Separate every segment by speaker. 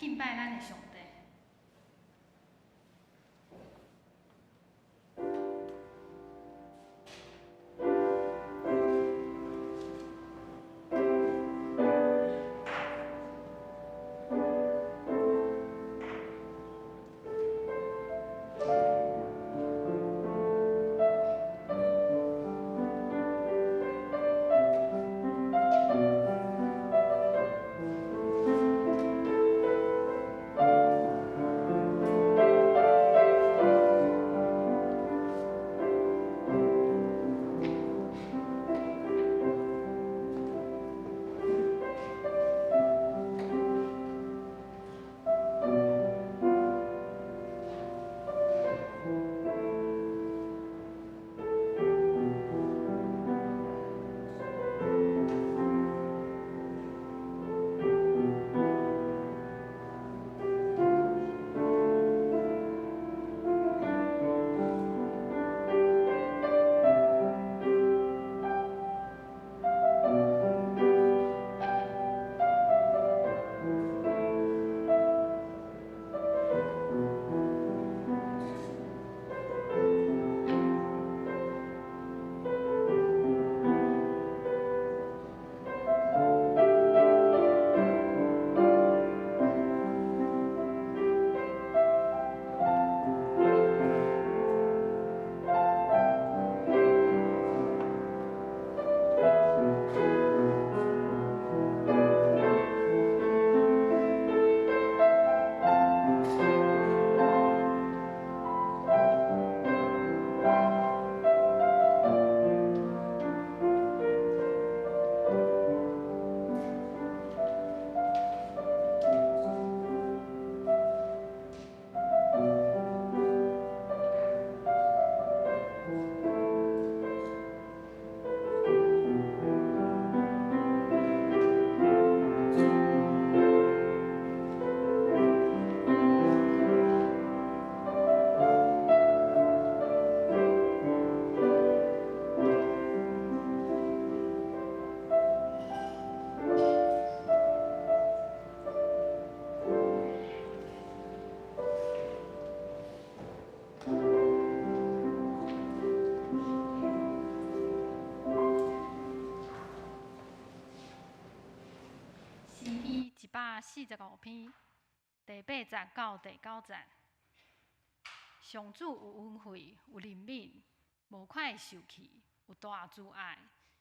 Speaker 1: 敬拜咱的上帝。詩篇145篇，第八節到第九節。上主有恩惠，有憐憫，無快受氣，有大慈愛。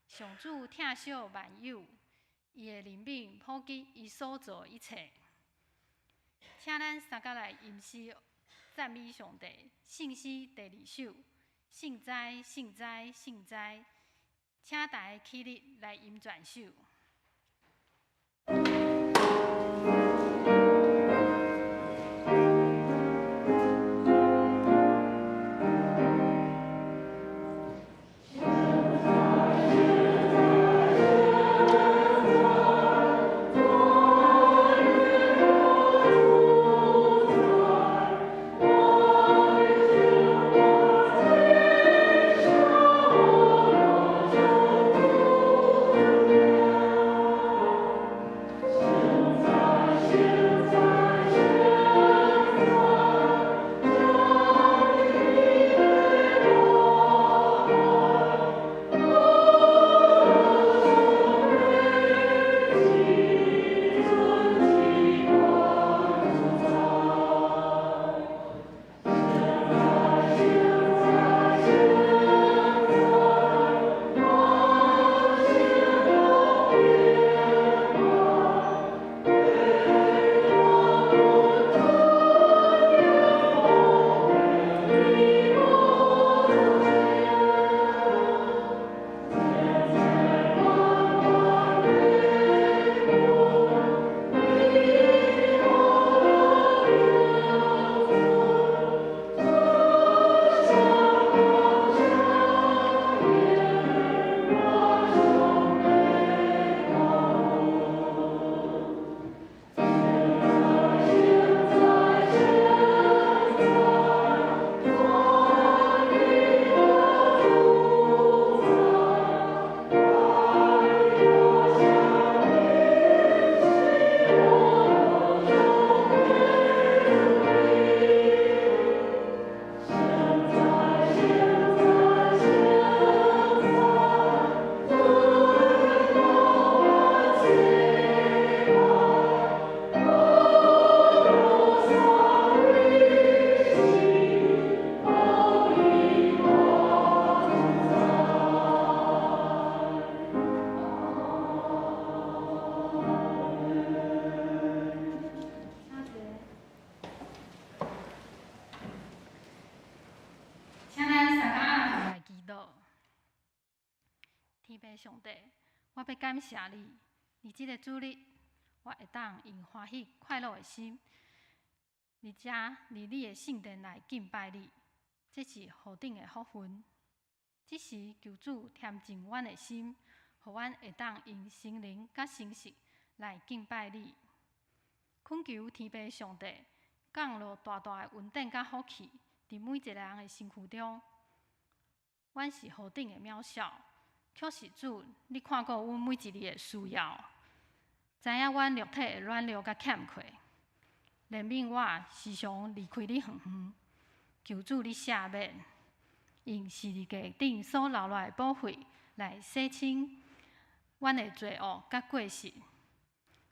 Speaker 1: 上主疼惜萬有，伊的憐憫普及伊所造一切。請咱三佮來吟詩讚美上帝。聖詩第二首，聖哉，聖哉，聖哉！請大家起立來吟全首。上帝，我欲感謝你，佇這个主日，我會當用歡喜快樂的心，佇遮佇你的聖殿內敬拜你，這是何等的福分！這時求主恬靜阮的心，予阮會當用心靈佮誠實來敬拜你。懇求天父上帝降落大大的恩典佮福氣，佇每一个人的身軀中。阮是何等的渺小，卻是主，你看顧阮每一日的需要，知影阮肉體的軟弱佮欠缺，憐憫我時常離開你遠遠，求主你赦免，用十字架頂所流落來的寶血來洗清阮的罪惡佮過失。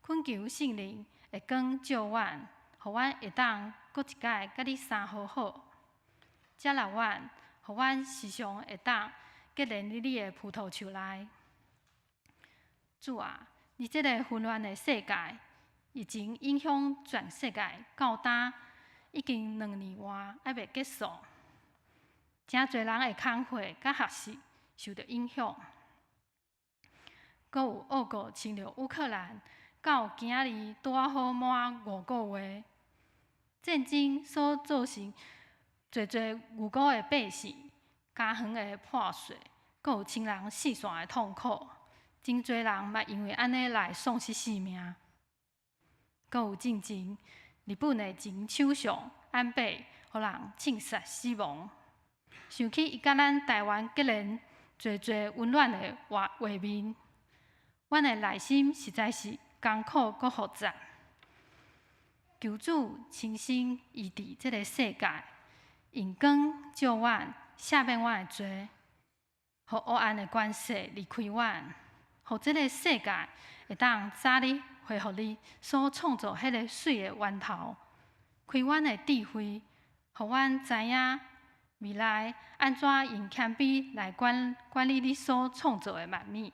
Speaker 1: 懇求聖靈的光照阮，予阮會當閣一擺佮你相和好，接納阮。予阮時常會當結連佇你的葡萄樹內。主啊，佇這个紛亂的世界，疫情影響全世界，到今已經2年外猶未結束，誠濟人的工課佮學習受著影響。閣有俄國侵略烏克蘭，到今仔日拄仔好滿5個月，戰爭所造成濟濟無辜的百姓，家園的破碎，閣有親人四散的痛苦，真濟人嘛因為按呢來喪失性命。閣有進前日本的前首相安倍，予人槍殺死亡。想起伊佮咱台灣結連濟濟溫暖的畫面，阮的內心實在是艱苦閣複雜。求主親身醫治這个世界。用光照阮，赦免阮的罪，予黑暗的權勢離開阮，予這个世界會當早日恢復你所創造彼个媠的源頭，開阮的智慧，予阮知影未來按怎用謙卑來管理你所創造的萬物。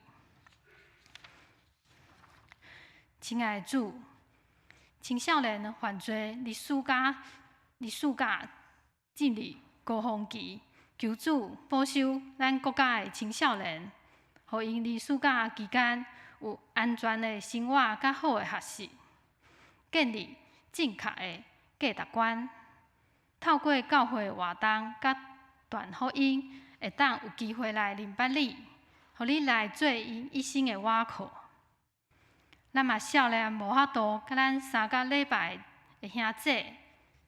Speaker 1: 親愛的主，青少年犯罪佇暑假進入高峰期，求主保守咱國家的青少年，予𪜶佇暑假期間有安全的生活佮好的學習，建立正確的價值觀。透過教會活動佮傳福音，會當有機會來認捌你，予你來做𪜶一生的倚靠。咱嘛少年無法度佮咱三工禮拜的兄姊。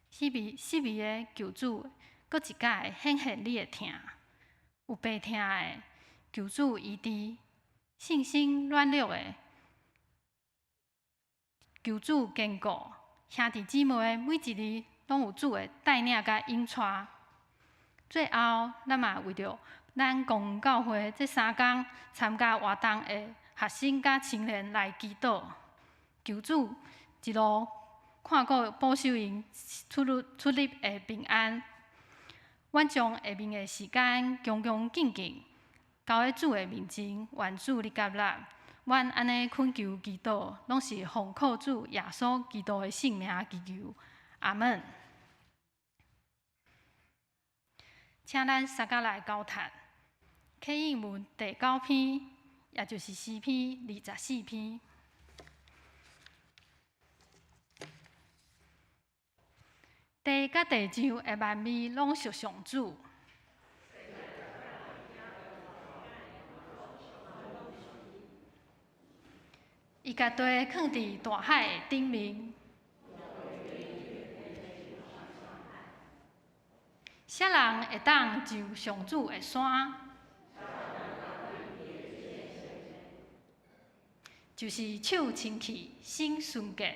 Speaker 1: 四面四面的求主，閣一擺顯現你的疼，有病疼的求主醫治，信心軟弱的求主堅固，兄弟姊妹每一日攏有主的帶領佮引帶。最後，咱嘛為著咱公教會這3工參加活動的學生佮青年來祈禱，求主一路看顧保守𪜶出入的平安。阮將下面的時間恭恭敬敬交佇主的面前，願主你接納。阮按呢懇求祈禱，攏是奉靠主耶穌基督的聖名祈求，阿門。請咱三家來交談，啟應文第九篇，也就是詩篇24篇。地佮地上的萬物攏屬上主。伊共地囥佇大海的頂面。啥人會當上上主的山？就是手清氣，心純潔。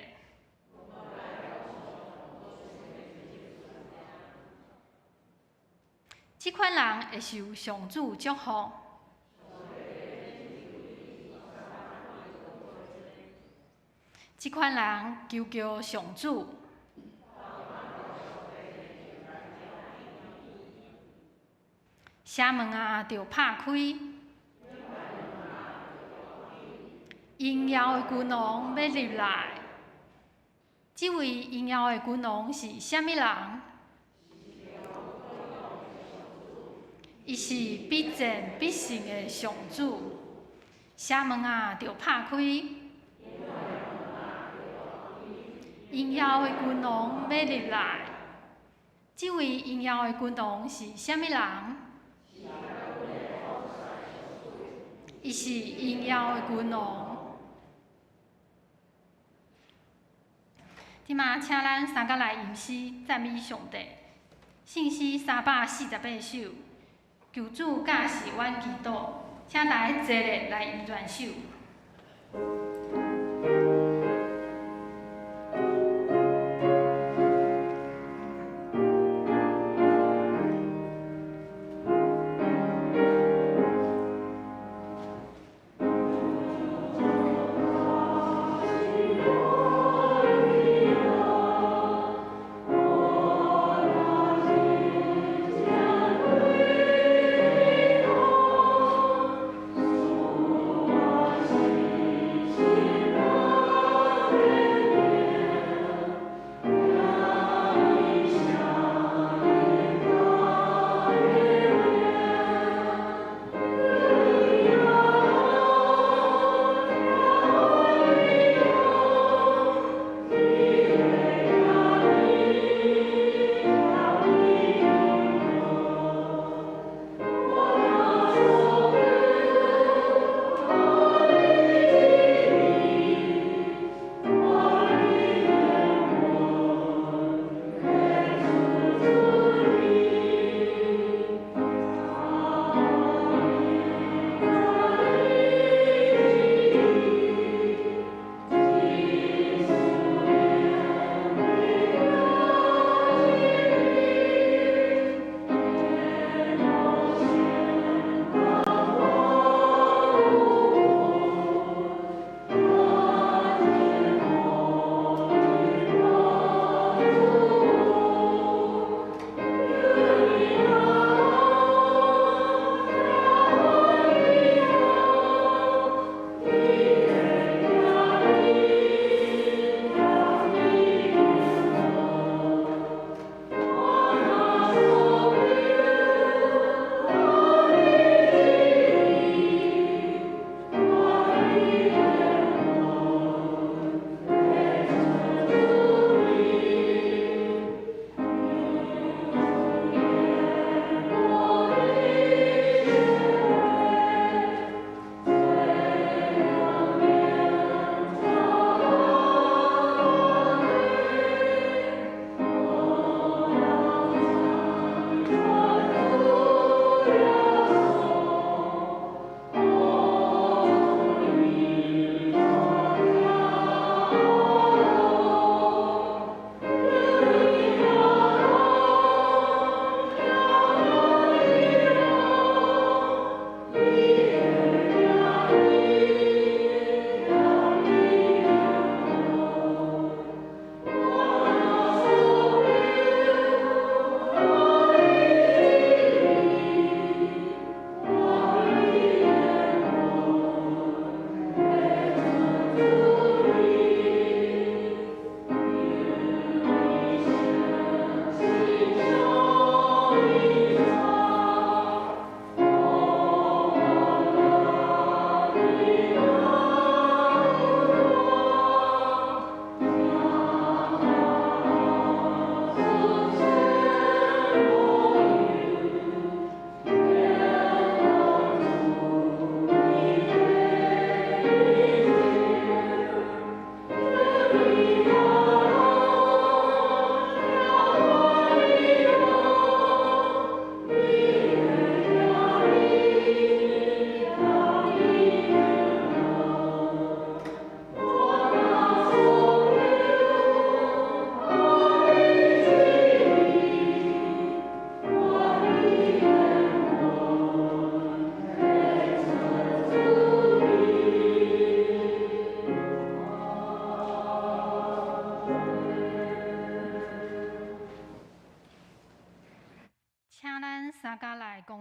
Speaker 1: 這款人會受上主祝福。這款人求叫上主。城門仔著拍開，榮耀的君王欲入來。這位榮耀的君王是啥物人？伊是必戰必勝的上主。邪門仔著拍開，榮耀的君王欲入來。這位榮耀的君王是啥物人？伊是榮耀的君王。這馬請咱三家來吟詩讚美上帝，聖詩348首，求主教示阮祈禱，請大家齊列來吟全首。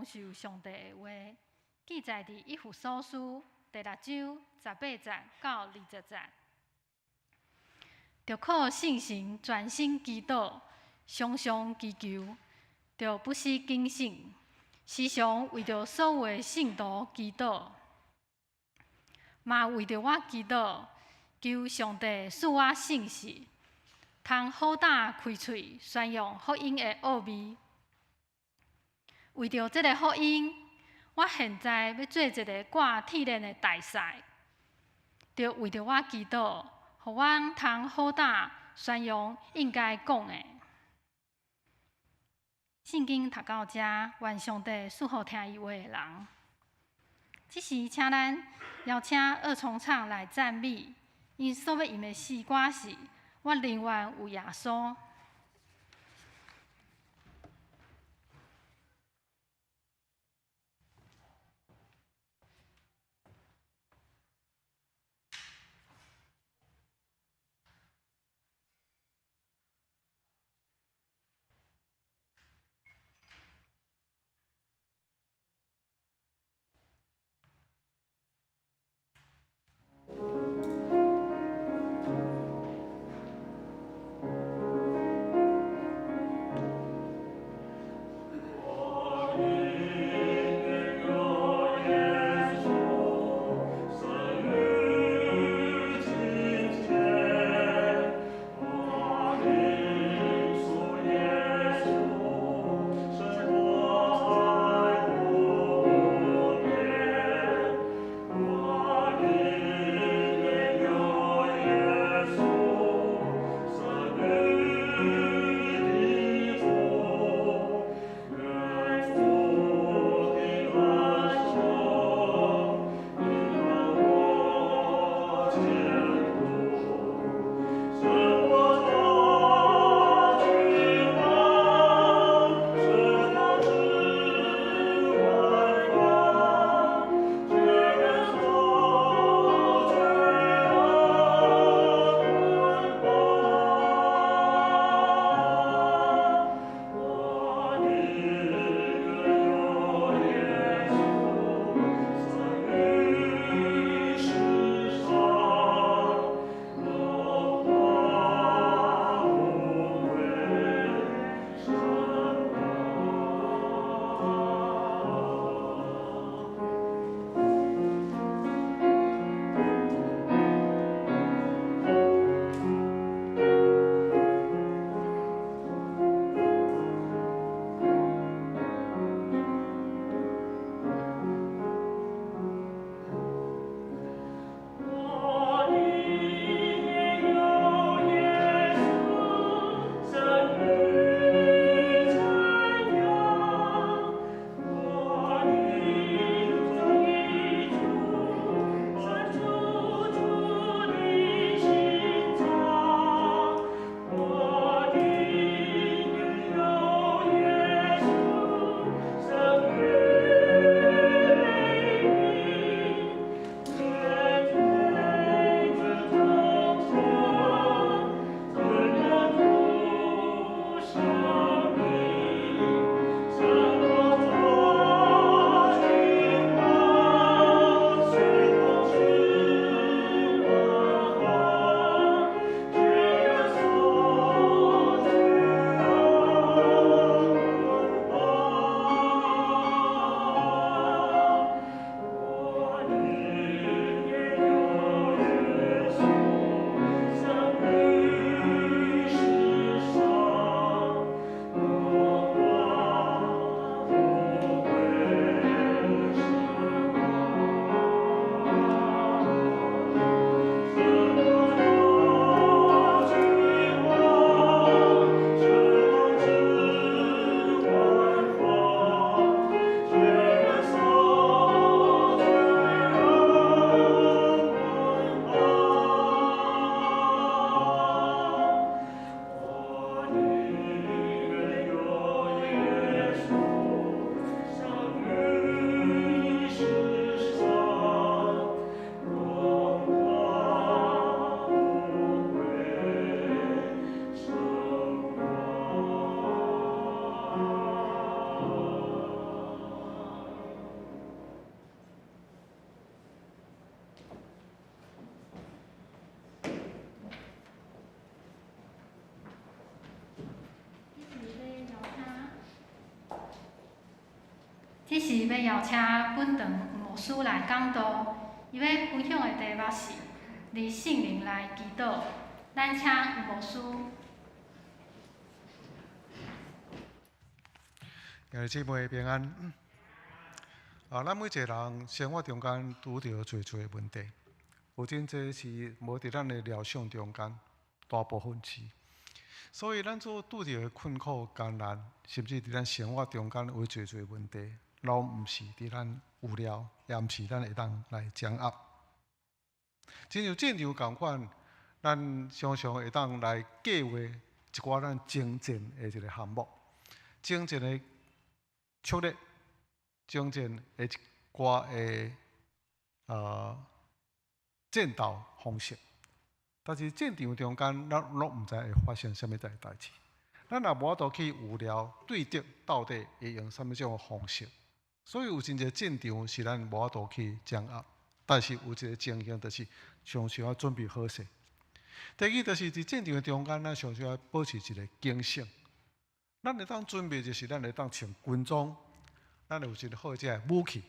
Speaker 1: 受上帝的話，記載佇以弗所書第六章18節到20節。著靠聖神專心祈禱，常常祈求，著不時警醒，時常為著所有的聖徒祈禱。嘛為著我祈禱，求上帝賜我信實，通好膽開喙宣揚福音的奧秘。為著這个福音，我現在欲做一个掛鐵鏈的大使。著為著我祈禱，予我通好膽宣揚應該講的。聖經讀到遮，願上帝賜福聽伊話的人。這時，請咱邀請二重唱來讚美，𪜶所欲吟的詩歌是《我寧願有耶穌》。這時欲邀請本堂吳牧師來講道，伊欲分享的題目是佇聖靈內祈禱。咱請吳牧師。
Speaker 2: 兄弟姊妹平安。啊，咱每一个人生活中間拄著濟濟問題，有真濟是無佇咱的料想中間，大部分是。所以咱所拄著的困苦艱難，甚至佇咱生活中間有濟濟問題，攏毋是佇咱預料，也毋是咱會當來掌握。親像戰場仝款，咱常常會當來計劃一寡咱征戰的一個項目，征戰的策略，征戰的一寡的戰鬥方式。但是戰場中間，咱攏毋知會發生啥物代代誌。咱也無法度去預料對敵到底會用啥物種方式。所以有真濟戰場是咱無法度去掌握。但是有一個情形，就是常常愛準備好勢。第二，就是佇戰場的中間，咱常常愛保持一個警醒。咱會當準備，就是咱會當穿軍裝，咱會有一個好這个武器。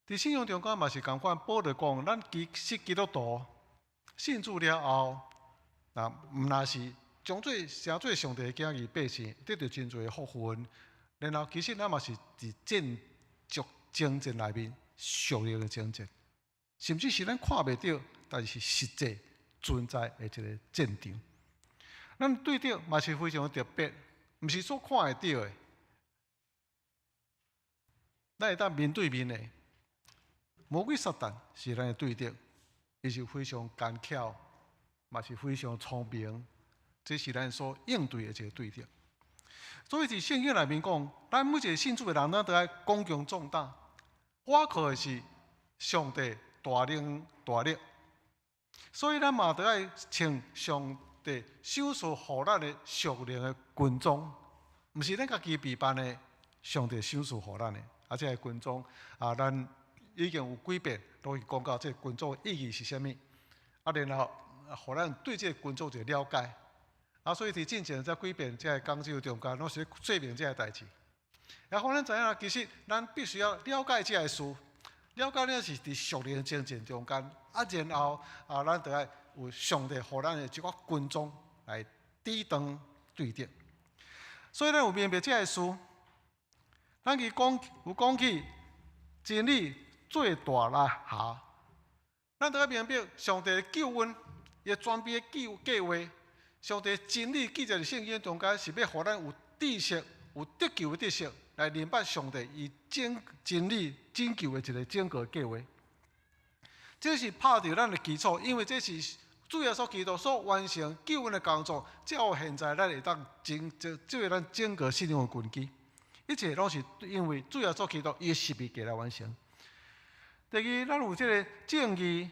Speaker 2: 佇信仰中間嘛是仝款，保羅講，咱其實基督徒信主了後，啊，毋但是將做成做上帝的囝兒百姓，得著真濟福分。然後其實咱嘛是佇戰爭征戰內面屬靈的征戰，甚至是咱看袂著，但是實際存在的一個戰場。咱對敵嘛是非常特別，毋是所看會著的。咱會當面對面的，魔鬼撒旦是咱的對敵，伊是非常奸巧，嘛是非常聰明，這是咱所應對的一個對敵。所以佇聖經內面講，咱每一個信主的人，咱都愛剛強壯膽。倚靠的是上帝大能大力，所以咱嘛著愛穿上帝賞賜予咱的屬靈的軍裝，毋是咱家己備辦的，上帝賞賜予咱的。啊，這个軍裝啊，咱已經有幾遍攏去講到這個軍裝的意義是啥物，啊，然後予咱對這個軍裝一個了解。啊，所以佇進前這幾遍這个講座中間，攏是說明這个代誌。啊，予咱知影，其實咱必須要了解這个事，了解了是佇屬靈征戰中間，啊，然後啊，咱著愛有上帝予咱的這個軍裝來抵擋對敵。所以咱有明白這个事，咱去講有講起真理做大力鞋，咱著愛明白上帝的救恩，伊的全備的救計劃，上帝真理記載佇聖經中間，是欲予咱有知識、有得救的知識，來明白上帝伊整真理拯救的一個整個計劃。這是拍著咱的基礎，因為這是主耶穌基督所完成救恩的工作，才有現在咱會當整這這個咱整個信仰的根基。一切攏是因為主耶穌基督伊的十字架來完成。第二，咱有這個正義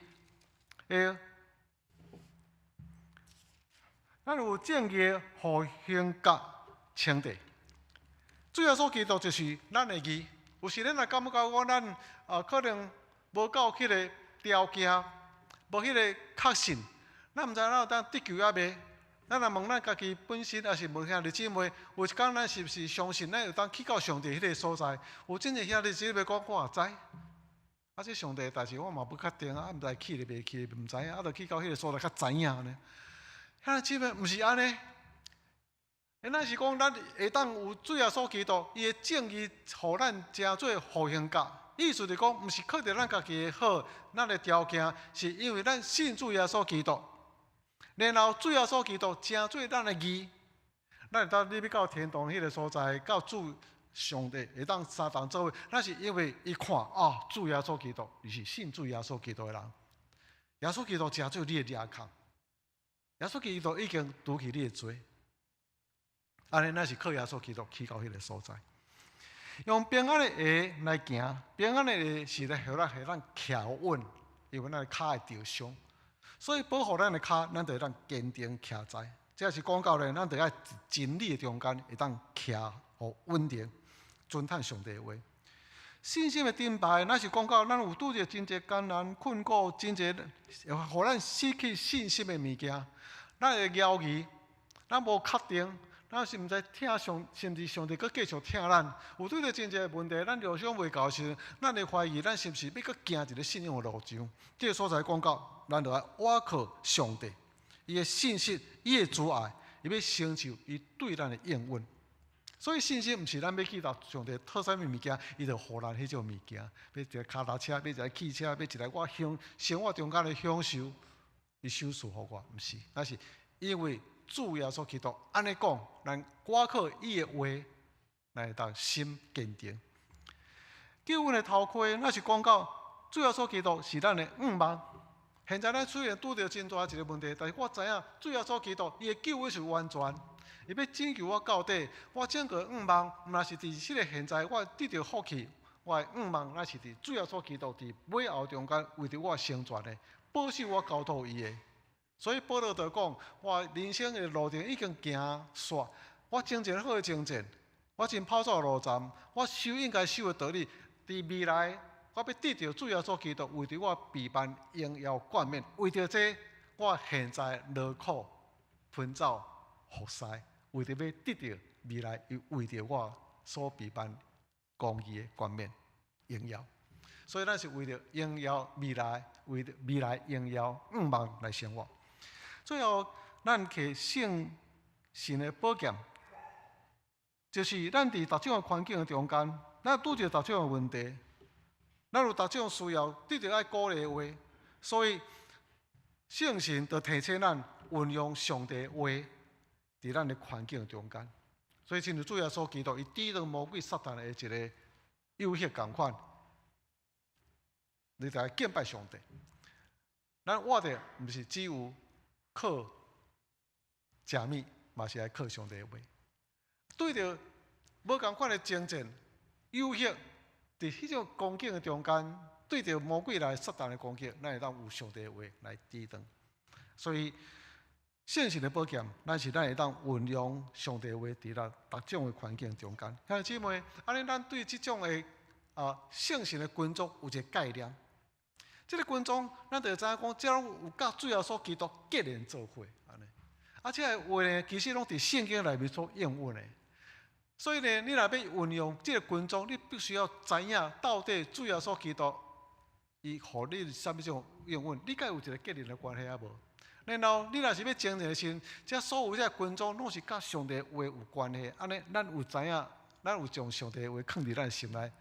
Speaker 2: 的，咱有正義的護胸甲穿戴。主耶穌基督就是咱的義。有時咱若感覺講咱啊，可能無夠彼個條件，無彼個確信，咱毋知咱有當得救抑未？咱若問咱家己本身，抑是問兄弟姊妹，有一工咱是毋是相信咱會當去到上帝彼個所在？有真濟兄弟姊妹講，我也知，啊，這上帝的代誌我嘛無確定啊，毋知去咧袂去，毋知影，啊，著去到彼個所在較知影呢。兄弟姊妹毋是按呢，咱是講咱會當有主耶穌基督，伊的正義予咱成做護胸甲。意思就講，毋是靠著咱家己的好，咱的條件，是因為咱信主耶穌基督。然後主耶穌基督成做咱的義，咱會當入去到天堂彼個所在，佮主上帝會當相同做伙。咱是因為伊看啊，主耶穌基督，伊是信主耶穌基督的人。耶穌基督成做你的蜊銬，耶穌基督已經除去你的罪。按呢，咱是靠耶穌基督去到彼個所在，用平安的鞋來行，平安的鞋是來予咱予咱徛穩，因為咱的跤會著傷。所以保護咱的跤，咱就會當堅定徛在。這是講到咧，咱著愛真理的中間會當徛予穩定，遵行上帝的話。信心的盾牌，咱是講到咱有拄著真濟艱難困苦，真濟予咱失去信心的物件，咱會猶豫，咱無確定，咱是毋知疼上，甚至上帝閣繼續疼咱。有對著真濟問題，咱料想袂到時，咱會懷疑咱是毋是欲閣行一个信仰的路上。這个所在講到，咱著愛倚靠上帝，伊的信實，伊的慈愛，伊欲成就伊對咱的應允。所以信心毋是咱欲去共上帝討啥物物件，伊就予咱彼種物件，欲一个跤踏車，欲一个汽車，欲一个我享生活中間的享受，伊賞賜予我，毋是，那是因為主耶穌基督按呢講，咱倚靠伊的話，來會當心堅定。救恩的頭盔，那是講到主耶穌基督是咱的向望。現在咱雖然拄著真大一个問題，但是我知影主耶穌基督伊的救恩是完全。伊欲拯救我到底，我整个向望，毋但是佇這个現在，我得著福氣，我的向望乃是佇主耶穌基督佇尾後中間為著我成全的，保守我交託伊的。所以保羅就講，我人生的路程已經行煞，我征戰好的征戰，我真跑走路站，我守應該守的道理，佇未來我欲得著主耶穌基督為著我備辦榮耀冠冕，為著這，我現在勞苦奔走服侍。為著欲得著未來，伊為著我所備辦公義的冠冕榮耀，所以咱是為著榮耀未來，為著未來榮耀向望來生活。最後，咱提聖神的寶劍，就是咱佇逐種的環境的中間，咱拄著逐種的問題，咱有逐種需要，得著愛鼓勵的話，所以聖神就提醒咱運用上帝的話。佇咱的環境中間，所以親像主耶穌基督，伊抵擋魔鬼撒旦的一个誘惑仝款，你著愛敬拜上帝。咱活著毋是只有靠食物，嘛是愛靠上帝的話。對著無仝款的爭戰、誘惑，佇彼種光景的中間，對著魔鬼來撒旦的攻擊，咱會當有上帝的話來抵擋。所以，聖神的寶劍，咱是咱會當運用上帝的話佇咱逐種的環境中間。兄弟姊妹，按呢咱對這種的啊聖神的軍裝有一個概念。這个軍裝，咱就會知影講，這攏有佮主耶穌基督結連做伙，按呢。啊，這个話呢，其實攏佇聖經內面所應允的。所以呢，你若欲運用這个軍裝，你必須要知影到底主耶穌基督伊予你啥物種應允，你佮伊有一个結連的關係抑無？然後，你若是欲征戰的時陣，這所有這軍裝攏是佮上帝話有關係。按呢，咱有知影，咱有將上帝話囥佇咱心內。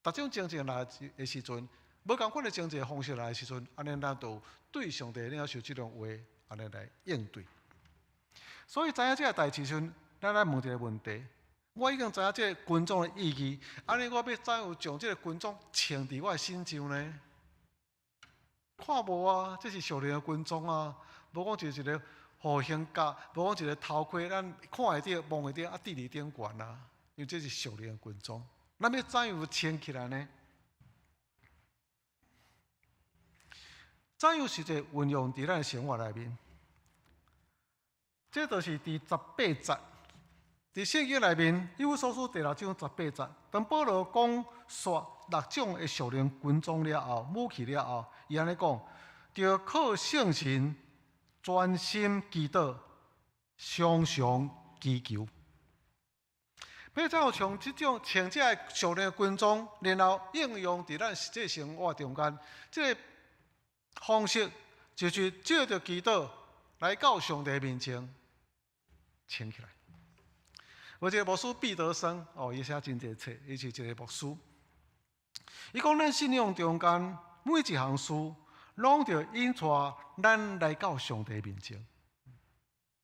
Speaker 2: 逐種征戰來的時陣，無仝款的征戰方式來的時陣，按呢，咱就對上帝領受這種話，按呢來應對。所以知影這个代誌時陣，咱來問一个問題：我已經知影這个軍裝的意義，按呢，我欲怎樣將這个軍裝穿佇我的身上呢？看無啊，這是屬靈的軍裝啊，無講就一个護胸甲，無講一个頭盔，咱看會著、摸會著，啊，佇佇頂懸啊，因為這是屬靈的軍裝。咱欲怎樣穿起來呢？怎樣實際運用佇咱的生活內面？這就是佇十八節，佇聖經內面，以弗所書第六章十八節，當保羅講煞六種的屬靈軍裝了後，武器了後，伊按呢講，著靠聖神專心祈禱，常常祈求。欲怎樣將這種穿這个屬靈軍裝，然後應用佇咱實際生活中間，這个方式就是藉著祈禱來到上帝面前，穿起來。有一个牧師彼得森，哦，伊寫真濟冊，伊是一个牧師。伊講咱信仰中間每一項事，攏著引帶咱來到上帝面前。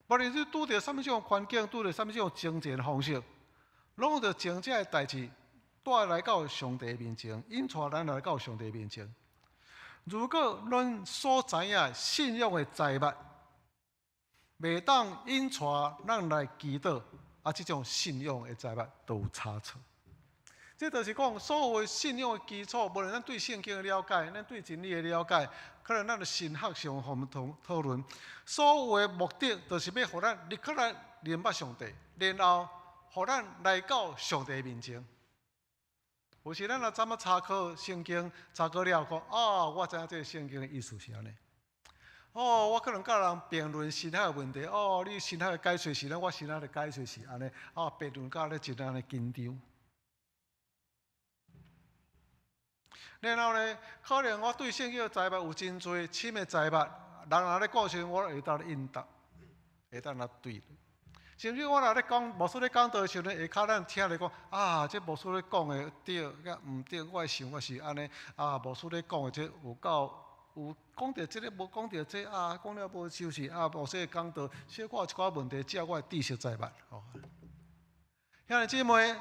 Speaker 2: 無論你拄著啥物種環境，拄著啥物種征戰方式，攏著將這个代誌帶來到上帝面前，引帶咱來到上帝面前。如果咱所知影信仰的財物，袂當引帶咱來祈禱，啊，這種信仰的財物都有差錯。這就是講，所有的信仰的基礎，無論咱對聖經的了解，咱對真理的了解，可能咱的神學上予們討討論，所有的目的，就是欲予咱立刻來認捌上帝，然後予咱來到上帝面前。有時咱若怎麼查考聖經，查考了講，哦，我知影這个聖經的意思是按呢。哦，我可能佮人辯論神學的問題。哦，你神學的解說是按呢，我神學的解說是按呢。哦，辯論到咧真按呢緊張。然後呢，可能我對聖經的知物有真濟深的知物，人若咧講時，我會當咧應答，會當來對。甚至我若咧講牧師咧講道的時陣，下跤咱聽咧講啊，這牧師咧講的對抑毋對，我的想法是按呢。啊，牧師咧講的這有夠有講著這个，無講著這啊，講了無就是啊，牧師講道，小可有一寡問題，借我的知識知物。吼，兄弟姊妹，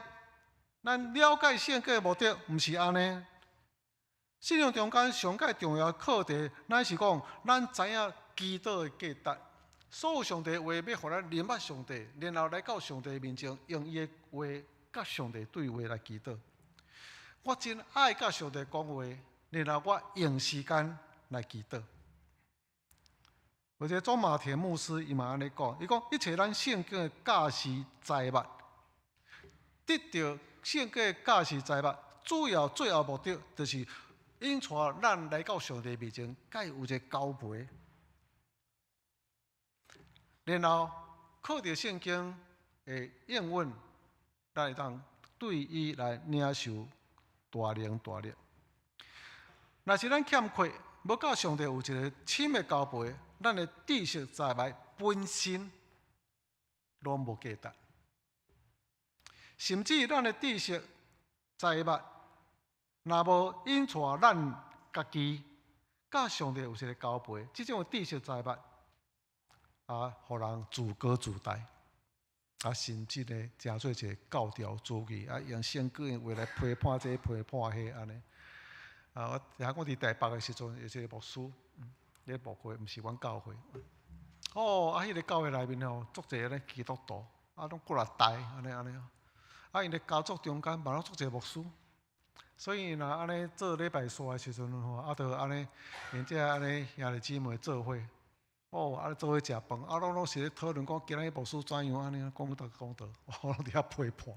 Speaker 2: 咱了解聖經的目的，毋是按呢。信仰中間上蓋重要課題，乃是講咱知影祈禱的價值。所有上帝話欲予咱認捌上帝，然後來到上帝面前，用伊的話佮上帝對話來祈禱。我真愛佮上帝講話，然後我用時間來祈禱。有一個鍾馬田牧師，伊嘛按呢講，伊講一切咱聖經的教示知物，得著聖經的教示知物，主要最後目的就是。引帶咱來到上帝面前，佮伊有一個交陪，然後靠著聖經的應允，咱會當對伊來領受大能大力。若是咱欠缺，無佮上帝有一個親密交陪，咱的知識知物本身攏無價值，甚至咱的知識知物。若無引帶咱家己佮上帝有一個交陪，這種知識知物啊，予人自高自大，啊，甚至呢，成做一個教條主義，啊，用聖經的話來批判這批判彼按呢。啊，我聽講佇台北的時陣，有一個牧師，咧牧會，毋是阮教會。哦，啊，彼個教會內面吼，足濟咧基督徒，啊，攏過來台，按呢按呢。啊，𪜶的家族中間嘛攏足濟牧師。所以若按呢做禮拜煞的時陣吼，啊，就按呢，𪜶遮按呢兄弟姊妹做伙，哦，啊做伙食飯，啊，攏攏是咧討論講今仔日牧師怎樣按呢，講道講道，我攏佇遐批判，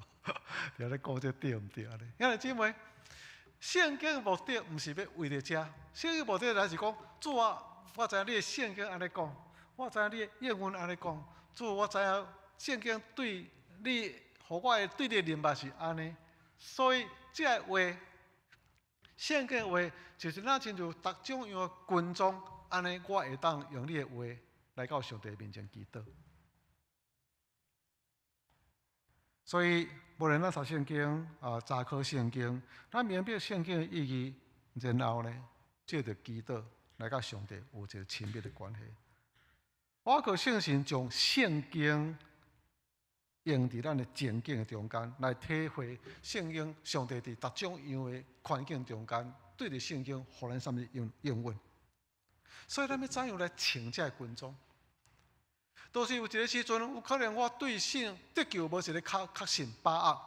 Speaker 2: 佇遐咧講這對毋對按呢？兄弟姊妹，聖經的目的毋是欲為著這，聖經目的乃是講主啊，我知影你的聖經按呢講，我知影你的應允按呢講，主我知影聖經對你，予我的對你的認捌是按呢，所以這个話。聖經話就是若親像逐種樣的軍裝，按呢我會當用你的話來到上帝面前祈禱。所以，無論咱讀聖經啊，查考聖經，咱明白聖經的意義，然後呢，藉著祈禱來佮上帝有一個親密的關係。我閣相信將聖經。用佇咱的情景的中間來體會聖經，上帝佇逐種樣的環境中間，對著聖經予咱啥物應應允。所以咱欲怎樣來穿這个軍裝？都是有一个時陣，有可能我對信得救無一个確確信把握。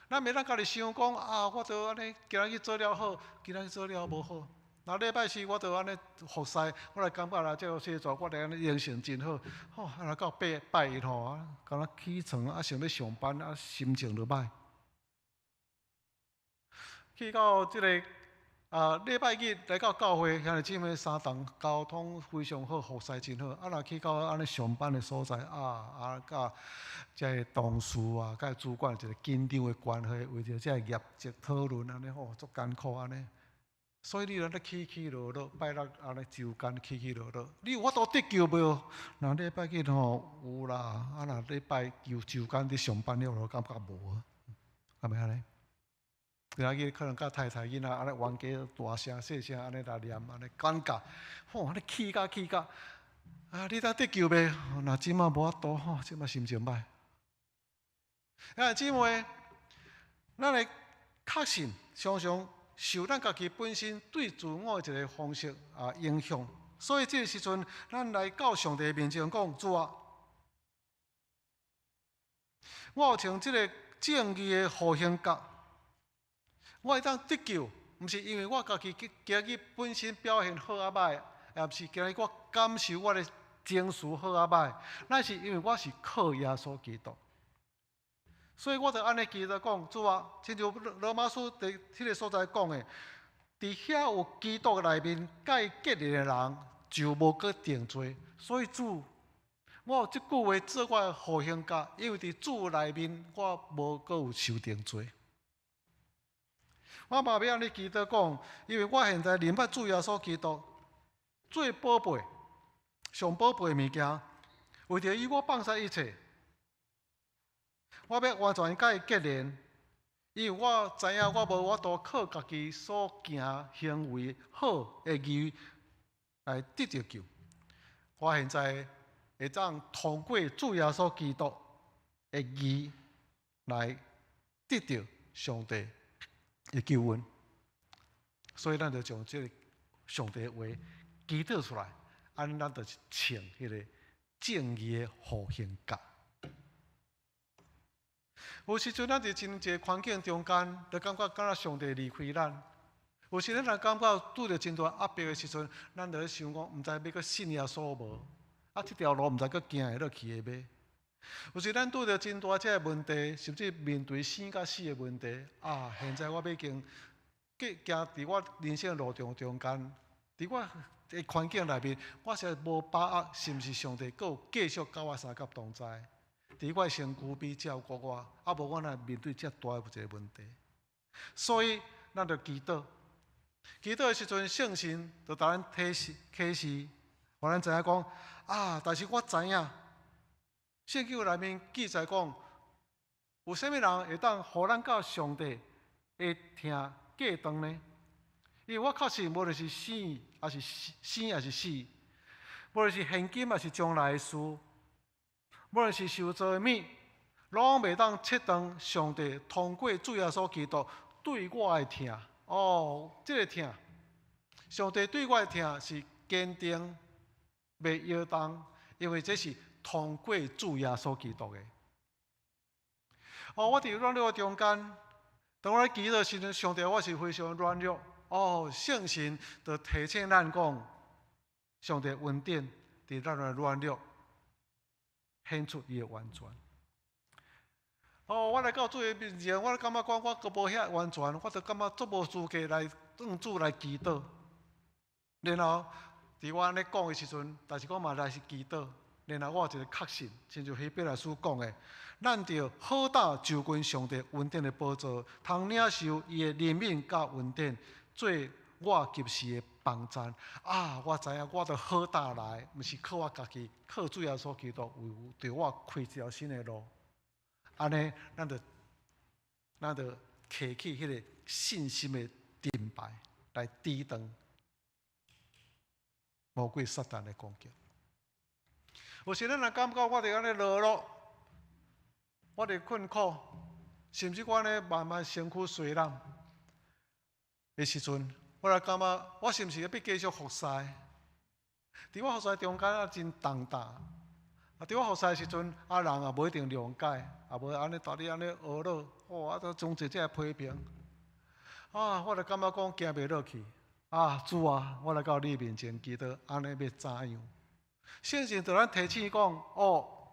Speaker 2: 咱袂當家己想講啊，我都按呢，今仔日做了好，今仔日做了無好。若禮拜四我就按呢服侍，我來感覺啦，這个星座我來按呢靈性真好。吼，啊若到拜拜一吼，啊，敢若起床啊想欲上班啊，心情就歹。去到這个啊禮拜日來到教會，兄弟姊妹相同交通非常好，服侍真好。啊，若去到按呢上班的所在，啊啊，佮這个同事啊，佮主管一个緊張的關係，為著這个業績討論按呢吼，足艱苦按呢。所以你若咧起起落落，拜六按呢周間起起落落，你有法度得救無？若禮拜日吼有啦，啊若禮拜周周間佇上班了，就感覺無啊，敢袂按呢？今仔日可能佮太太囡仔按呢冤家大聲細聲按呢來念，按呢尷尬，吼按呢氣甲氣甲，啊你當得救袂？若這馬無法度吼，這馬心情歹。啊姊妹，咱會確信常常。受咱家己本身對自我的一個方式啊影響，所以這個時陣，咱來到上帝面前講，主啊，我有穿這个正義的護胸甲，我會當得救，毋是因為我家己今今日本身表現好抑歹，也毋是今日我感受我的情緒好抑歹，乃是因為我是靠耶穌基督。所以我就按呢祈禱講，主啊，親像羅馬書佇彼个所在講的，佇遐有基督內面佮伊結連的人，就無閣定罪。所以主，我有這句話做我的護胸甲，因為佇主內面，我無閣有受定罪。我嘛欲按呢祈禱講，因為我現在認捌主耶穌基督最寶貝、上寶貝的物件，為著伊我放捨一切，我欲完全佮伊結連，因為我知影我無法度靠家己所行行為好的義來得著救。我現在會當通過主耶穌基督的義來得著上帝的救恩，所以咱就將這个上帝的話祈禱出來，按呢咱就是穿彼个正義的護胸甲。有時陣咱佇真濟環境中間，就感覺敢若上帝離開咱。有時咱若感覺拄著真大壓迫的時陣，咱就咧想講，毋知欲閣信耶穌無？啊，這條路毋知閣行會落去的袂？有時咱拄著真大這个問題，甚至面對生佮死的問題，啊！現在我欲經行佇我人生路途中間，佇我的環境內面，我實在無把握，是毋是上帝閣有繼續佮我相佮同在？佇我的身軀邊照顧我，啊無我若面對遮大的一个問題。所以，咱就祈禱，祈禱的時陣，聖神就共咱提示、啟示，予咱知影講啊！但是我知影，聖經內面記載講，有啥物人會當予咱佮上帝的疼隔斷呢？因為我確信，無論是生抑是死，生抑是死，無論是現今抑是將來的事，無論是受造的物，攏袂當切斷上帝通過主耶穌基督對我的疼。哦，這个疼，上帝對我的疼是堅定、袂搖動，因為這是通過主耶穌基督的。哦，我佇軟弱的中間，當我咧祈禱時陣，上帝我是非常軟弱。哦，聖神就提醒咱講，上帝恩典佇咱的軟弱顯出伊的完全。哦，我來到主的面前，我感覺講我閣無遐完全，我就感覺足無資格來向主來祈禱。然後，佇我按呢講的時陣，但是我嘛來是祈禱。然後我有一个確信，親像希伯來書講的，咱著好膽就近上帝恩典的寶座，通領受伊的憐憫佮恩典，做我及時的幫贊。啊，我知影，我著好膽來，毋是靠我家己，靠主耶穌基督為著我開一條新的路。按呢，咱就提起彼个信心的盾牌來抵擋魔鬼撒旦的攻擊。有時咱若感覺我佇按呢落落，我佇困苦，甚至我按呢慢慢身軀衰老的時陣，我來感覺我是毋是欲繼續服侍？佇我服侍中間啊，真重擔。啊！佇我服侍的時陣，啊人也無一定諒解，也無按呢蹛你按呢呵咾，哦，啊，都總濟這个批評。啊！我就感覺講行袂落去。啊！主啊，我來到你面前祈禱，按呢欲怎樣？聖神對咱提醒講：哦，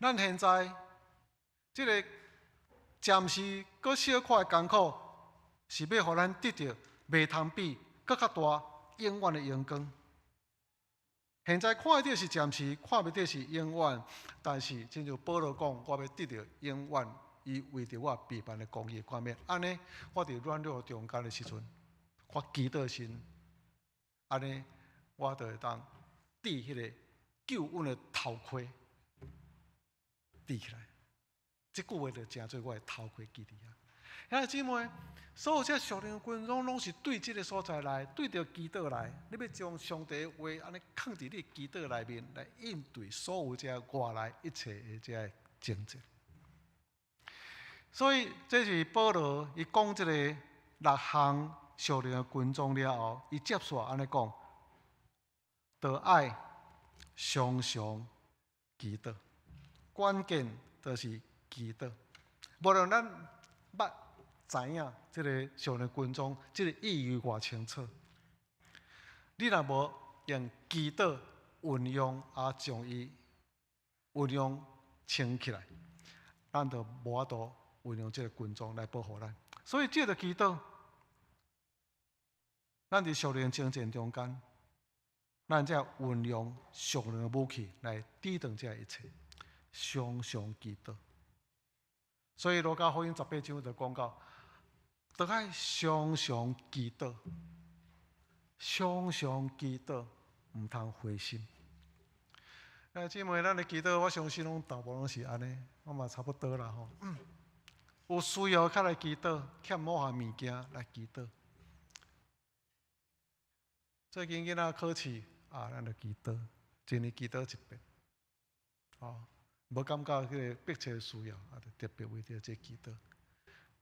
Speaker 2: 咱現在這个暫時閣小可的艱苦，是欲予咱得著袂通比閣較大永遠的榮光。現在看會著是暫時，看袂著是永遠。但是，親像保羅講，我欲得著永遠，伊為著我備辦的公義冠冕。按呢，我佇軟弱中間的時陣，我祈禱神，按呢，我就會當戴彼个救恩的頭盔，戴起來。這句話就成做我的頭盔記佇遐。兄弟姊妹，所有這屬靈軍裝攏是對這个所在來，對著祈禱來。你欲將上帝的話按呢囥佇你祈禱內面，來應對所有這外來一切的這个爭戰。所以，這是保羅伊講這个六項屬靈的軍裝了後，伊接續按呢講，著愛常常祈禱。關鍵就是祈禱。無論咱捌知影這个屬靈軍裝，這个意義偌清楚。你若無用祈禱運用啊，將伊運用穿起來，咱就無法度運用這个軍裝來保護咱。所以，藉著祈禱，咱佇屬靈爭戰中間，咱才運用屬靈的武器來抵擋這一切，常常祈禱。所以路加福音18章就講到，著愛常常祈禱，常常祈禱，毋通灰心。來，姊妹，咱的祈禱，我相信攏大部分攏是按呢，我嘛差不多啦吼。有需要較來祈禱，欠某項物件來祈禱。最近囡仔考試啊，咱就祈禱，一年祈禱一遍。哦，無感覺彼個迫切需要，啊，就特別為著這祈禱。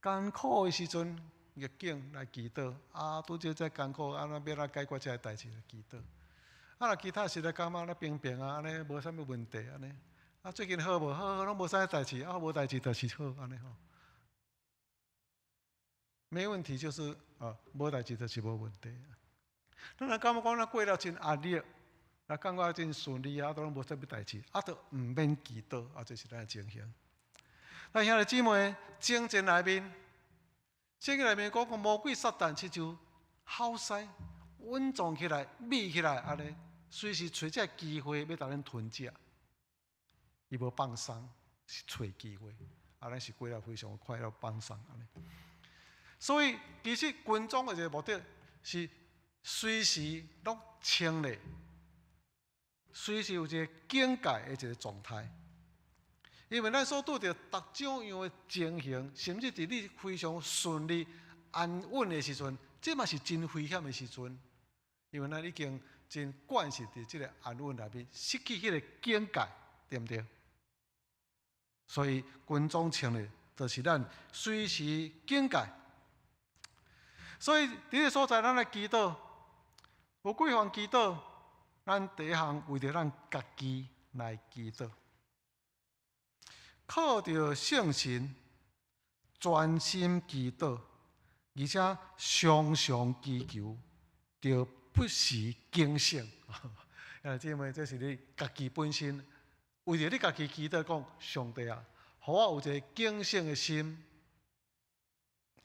Speaker 2: 艱苦的時陣，逆境來祈禱，啊，拄則這艱苦，按怎欲按怎解決這个代誌來祈禱。啊，若其他時來感覺咧平平啊，按呢無啥物問題按呢。啊，最近好無？好好，攏無啥物代誌，啊，無代誌就是好按呢吼。沒問題就是啊，無代誌就是無問題。咱若感覺講咱過了真壓力，若感覺真順利啊，都攏無啥物代誌，啊，都毋免祈禱，啊，這是咱的情形。但兄弟姊妹，征戰內面，聖經內面講講魔鬼撒旦親像吼獅，穩裝起來、覕起來，按呢，隨時揣這个機會欲共咱吞食。伊無放鬆，是揣機會，啊，咱是過了非常快樂放鬆按呢。所以，其實軍裝的一個目的是隨時攏清理，隨時有一個警戒的一個狀態。因為咱所拄著逐種樣的情形，甚至佇你非常順利、安穩的時陣，這嘛是真危險的時陣。因為咱已經真慣勢佇這個安穩內面，失去彼個警戒，對毋對？所以軍裝穿的，就是咱隨時警戒。所以佇這個所在，咱來祈禱，有幾項祈禱，咱第一項為著咱家己來祈禱，靠著聖神專心祈禱，而且常常祈求，著不時警醒。啊，姊妹，這是你家己本身為著你家己祈禱，講上帝啊，予我有一個警醒的心，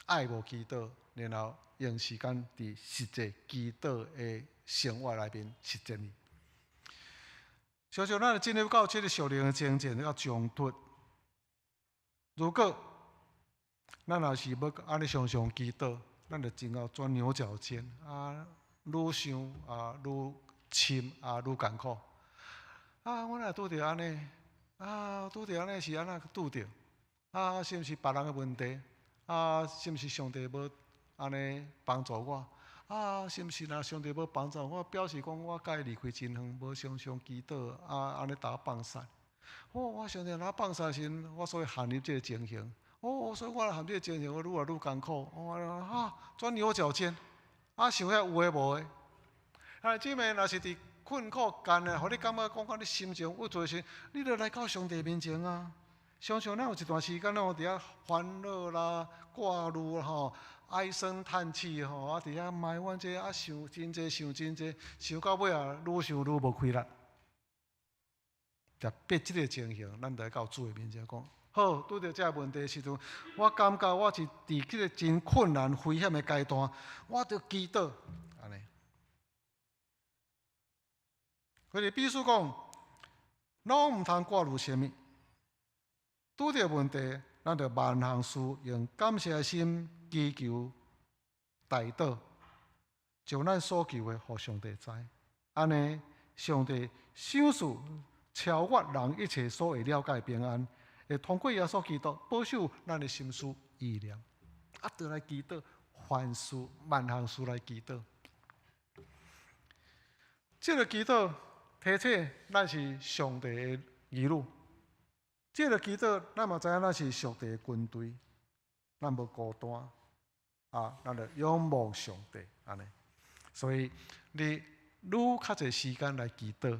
Speaker 2: 愛慕祈禱，然後用時間佇實際祈禱的生活內面實踐伊。常常咱進入到這個屬靈的征戰較衝突。如果咱若是欲按呢常常祈禱，咱就真𠢕鑽牛角尖啊，愈想啊愈深啊愈艱苦。啊，我若拄著按呢，啊拄著按呢是按怎拄著？啊，是毋是別人的問題？啊，是毋是上帝無按呢幫助我？啊，是毋是若上帝無幫助我，表示講我共伊離開真遠，無常常祈禱，啊，按呢共我放殺。哦，我上帝若放殺時，我所以陷入這個情形。哦，所以我若陷入這個情形，我愈來愈艱苦。我啊，鑽牛角尖，啊，想遐有的無的。啊，姊妹，若是佇困苦艱難，予你感覺講講你心情鬱卒時，你著來到上帝面前啊。常常咱有一段時間，咱有佇遐煩惱啦、掛慮吼、唉聲嘆氣吼，啊，佇遐埋怨這啊，想真濟，想真濟，想到尾啊，愈想愈無氣力。特別這個情形，咱著愛到主的面前講：好，拄著這個問題的時陣，我感覺我是佇這個真困難、危險的階段，我著祈禱，按呢。腓立比書講，攏毋通掛慮啥物。拄著問題，咱著萬項事用感謝的心祈求、代禱，將咱所求的予上帝知。按呢，上帝賞賜超越人一切所會了解的平安，會通過耶穌基督保守咱的心思意念。啊，著來祈禱，凡事萬項事來祈禱。這個祈禱提醒咱是上帝的兒女。這個祈禱，咱嘛知影咱是上帝的軍隊，咱無孤單，啊，咱著仰望上帝按呢。所以你愈較濟時間來祈禱，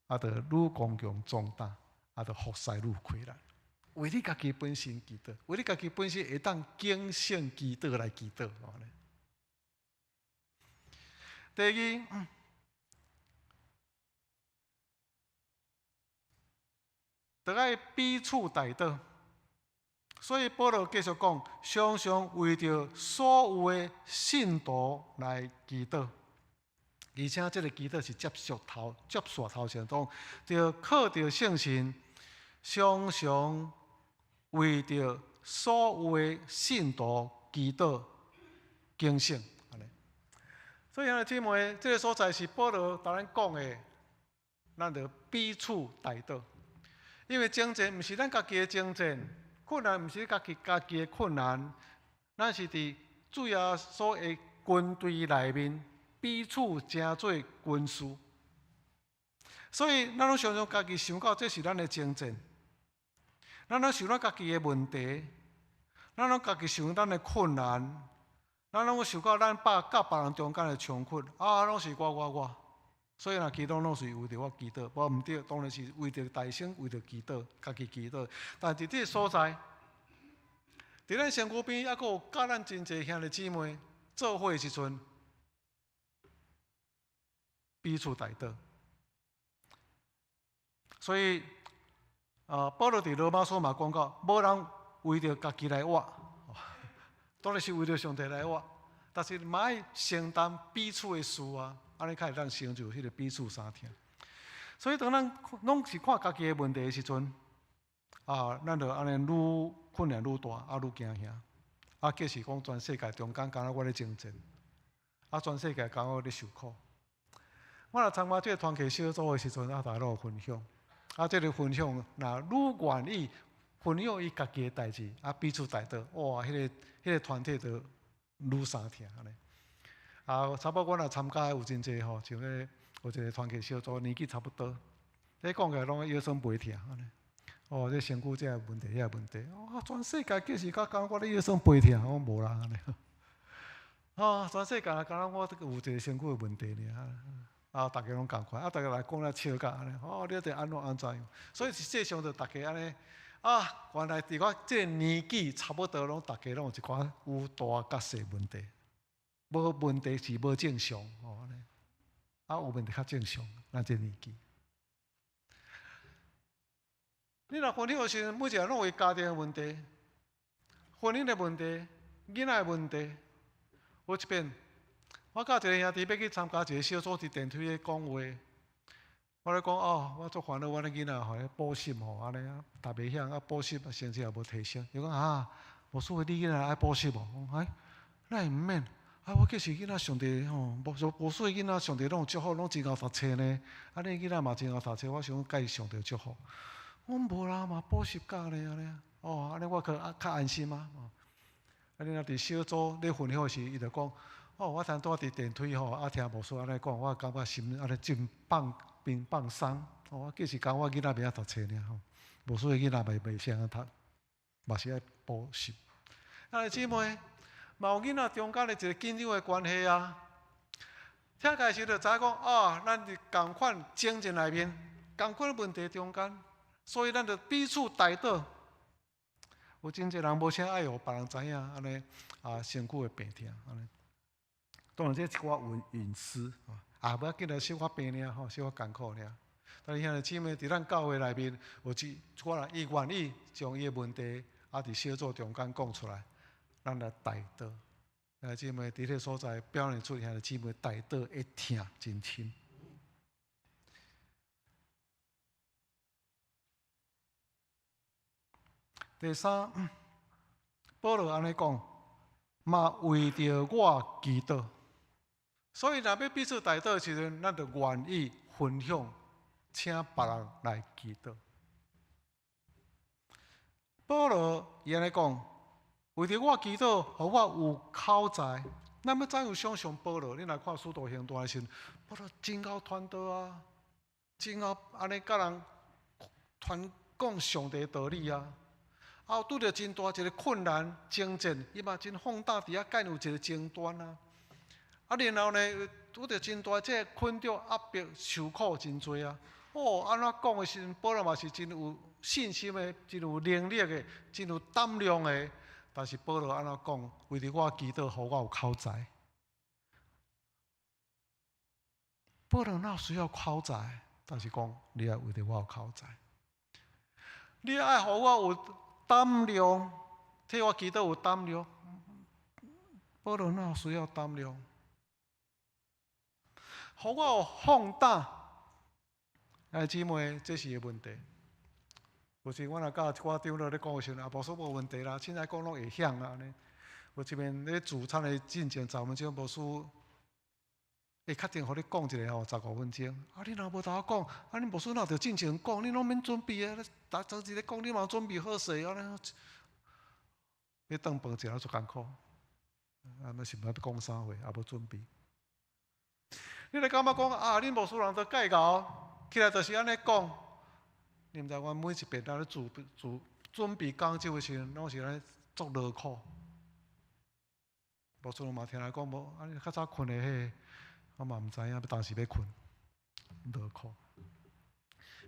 Speaker 2: 啊，著愈剛強壯膽，啊，著服侍愈開力。為你家己本身祈禱，為你家己本身會當警醒祈禱來祈禱。第二。著愛彼此代禱，所以保羅繼續講，常常為著所有的信徒來祈禱。而且這个祈禱是接續頭接續頭前講，著靠著聖神，常常為著所有的信徒祈禱警醒。所以兄弟姊妹，這个所在是保羅共咱講的，咱著彼此代禱。因為爭戰毋是咱家己的爭戰，困難毋是家己家己的困難，咱是佇主耶穌的軍隊內面彼此成做軍師。所以咱攏常常家己想到這是咱的爭戰，咱攏想咱家己的問題，咱攏家己想咱的困難。咱攏想到咱佮別人中間的衝突，啊，攏是我我我，所以若祈禱攏是為著我祈禱，無毋對，當然是為著大聲，為著祈禱，家己祈禱。但佇這个所在，佇咱身軀邊，猶閣有佮咱真濟兄弟姊妹做伙的時陣，彼此代禱。所以，啊，保羅佇羅馬書嘛講到，無人為著家己來活。當然是為著上帝來活，但是嘛愛承擔彼此的事啊，按呢較會當成就彼个彼此相疼。所以當咱攏是看家己的問題的時陣，啊，咱就按呢愈困難愈大，啊愈驚嚇。啊，假使講全世界中間敢若我咧爭戰，啊，全世界敢若我咧受苦。我若參加這个團契小組的時陣，啊，大家攏有分享。啊，這个分享若愈願意分享伊家己的代誌，啊，彼此代禱，哇，彼个團體就愈相疼按呢。啊，差不多我若參加有真濟吼，像彼个有一个團契小組，年紀差不多，彼講起來攏腰酸背疼按呢。哦，這身軀這个問題，彼个問題，哦，全世界計是佮感覺我咧腰酸背疼，我無啦按呢。啊，全世界敢若我這个有一个身軀的問題爾。啊，逐家攏仝款，啊，逐家來講了笑甲按呢，哦，你得按怎按怎樣，所以實際上就逐家按呢，啊，原來佇我這个年紀差不多，攏逐家攏有一寡有大佮細問題，無問題是無正常，哦，按呢，啊，有問題較正常，咱這个年紀。你若分享的時陣，每一個人攏有家庭的問題、婚姻的問題、囡仔的問題，有一遍。我佮一个兄弟欲去參加一个小組，佇電梯咧講話。我咧講哦，我足煩惱，阮的囡仔吼，彼補習吼，按呢讀袂曉，啊補習成績也無提升。伊講啊，牧師你囡仔愛補習無？我講哎，哪會毋免？啊，我計是囡仔上帝吼，無無數的囡仔上帝攏有祝福，攏真𠢕讀冊呢。啊，你囡仔嘛真𠢕讀冊，我想講佮伊上帝祝福。我講無啦，嘛補習教咧按呢。哦，按呢我較較安心啊。啊，你若佇小組咧分享時，伊就講。哦，我頭拄仔佇電梯吼，啊聽牧師按呢講，我感覺心按呢真放真放鬆。哦，我計是講我囡仔袂曉讀冊爾吼，牧師的囡仔袂啥讀，嘛是愛補習。啊，姊妹，嘛有囡仔中間的一個緊張的關係啊。聽開始就知影講，哦，咱佇仝款爭戰內面，仝款問題中間，所以咱就彼此代禱。有真濟人無啥愛予別人知影，按呢啊，身軀的病痛按呢。當然，這一寡隱隱私啊，無要緊啦，小可病爾吼，小可艱苦爾。但是兄弟姊妹，佇咱教會內面，有一寡人伊願意將伊的問題啊，佇小組中間講出來，咱來代禱。兄弟姊妹，佇彼个所在表現出兄弟姊妹代禱的疼真深。第三，保羅按呢講，嘛為著我祈禱。所以，若欲彼此代禱的時陣，咱就願意分享，請別人來祈禱。保羅伊按呢講，為著我祈禱，予我有口才。咱欲怎樣想像保羅？你若看使徒行傳的時陣，保羅真𠢕傳道啊，真𠢕按呢佮人傳講上帝的道理啊。啊，拄著真大一个困難爭戰，伊嘛真放膽佇遐干有一个爭端啊。啊，然後呢，拄著真大這个困著壓迫，受苦真濟啊。哦，按怎講的時陣，保羅嘛是真有信心的，真有能力的，真有膽量的。但是保羅按怎講？為著我祈禱，予我有口才。保羅哪有需要口才？但是講，你愛為著我有口才。你愛予我有膽量，替我祈禱有膽量。保羅哪有需要膽量？予我有放膽。兄弟姊妹，這是个問題。有時我若佮一寡長老咧講的時陣，啊，牧師無問題啦，凊彩講攏會曉啊按呢。有一面咧聚餐的進前十分鐘，牧師會確定予你講一下吼，15分鐘。啊，你若無頭講，啊，恁牧師哪著進前講？你攏免準備啊！逐早一咧講，你嘛準備好勢按呢。欲頓飯食了足艱苦，啊，那是毋知欲講啥話，也無準備。你會感覺講啊，恁牧師人都蓋𠢕，起來就是按呢講。你毋知阮每一遍咱咧做做準備講這的時陣，攏是按呢足勞苦。牧師嘛聽來講無，啊，你較早睏的彼個，我嘛毋知影欲當時欲睏，勞苦。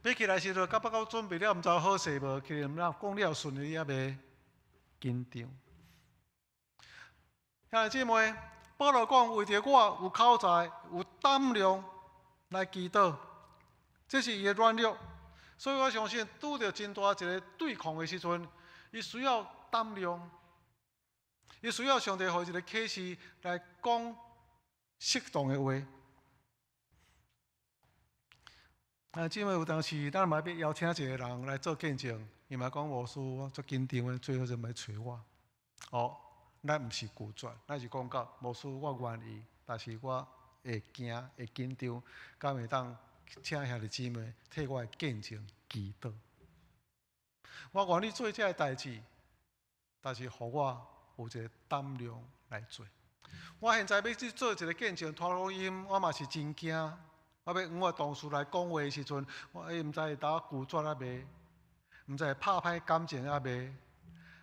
Speaker 2: 欲起來時陣，感覺講準備了，毋知好勢無？起來毋知講了順利抑袂緊張。兄弟姊妹，保羅講，為著我有口才、有膽量來祈禱，這是伊的軟弱。所以我相信，拄著真大一个對抗的時陣，伊需要膽量，伊需要上帝予伊一个啟示來講適當的話。啊，姊妹有當時，咱嘛欲邀請一个人來做見證，伊嘛講牧師，我足緊張的，最好就莫揣我。哦，咱毋是拒絕，咱是講到牧師，我願意，但是我會驚，會緊張，敢會當請兄弟姊妹替我的見證祈禱。我願意做這个代誌，但是予我有一个膽量來做。我現在欲去做一个見證，傳福音，我嘛是真驚。我欲向我同事來講話的時陣，我伊毋知會當拒絕抑袂，毋知會拍歹感情抑袂。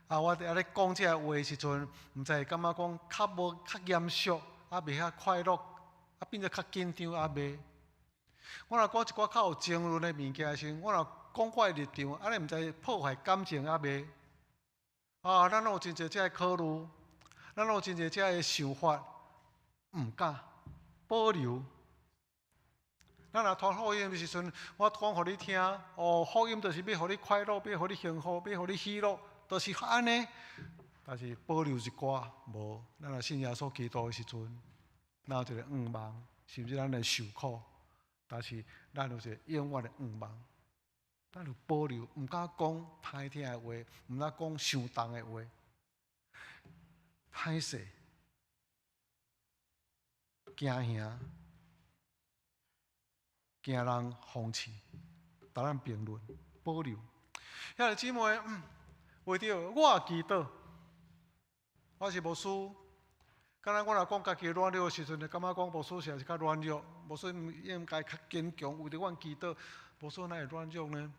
Speaker 2: 啊，我佇遐咧講這个話的時陣，毋知會感覺講較無較嚴肅，啊袂遐快樂，啊變做較緊張抑袂。我若講一寡較有爭論的物件的時陣，我若講我的立場，按呢毋知破壞感情抑袂。啊，咱攏有真濟這个考慮，咱攏有真濟這个想法，毋敢保留。咱若傳福音的時陣，我講予你聽，哦，福音就是欲予你快樂，欲予你幸福，欲予你喜樂，就是按呢。但是保留一寡無，咱若信耶穌基督的時陣，咱有一個願望，甚至咱會受苦，但是咱有一個永遠的願望。咱有保留，毋敢講歹聽的話，毋敢講傷重的話，歹勢，驚嚇。驚人諷刺，共咱評論，保留。兄弟姊妹，為著我祈禱，我是牧師。敢若我若講家己軟弱的時陣，就感覺講牧師實在是較軟弱，牧師應該較堅強。為著阮祈禱，牧師哪會軟弱呢？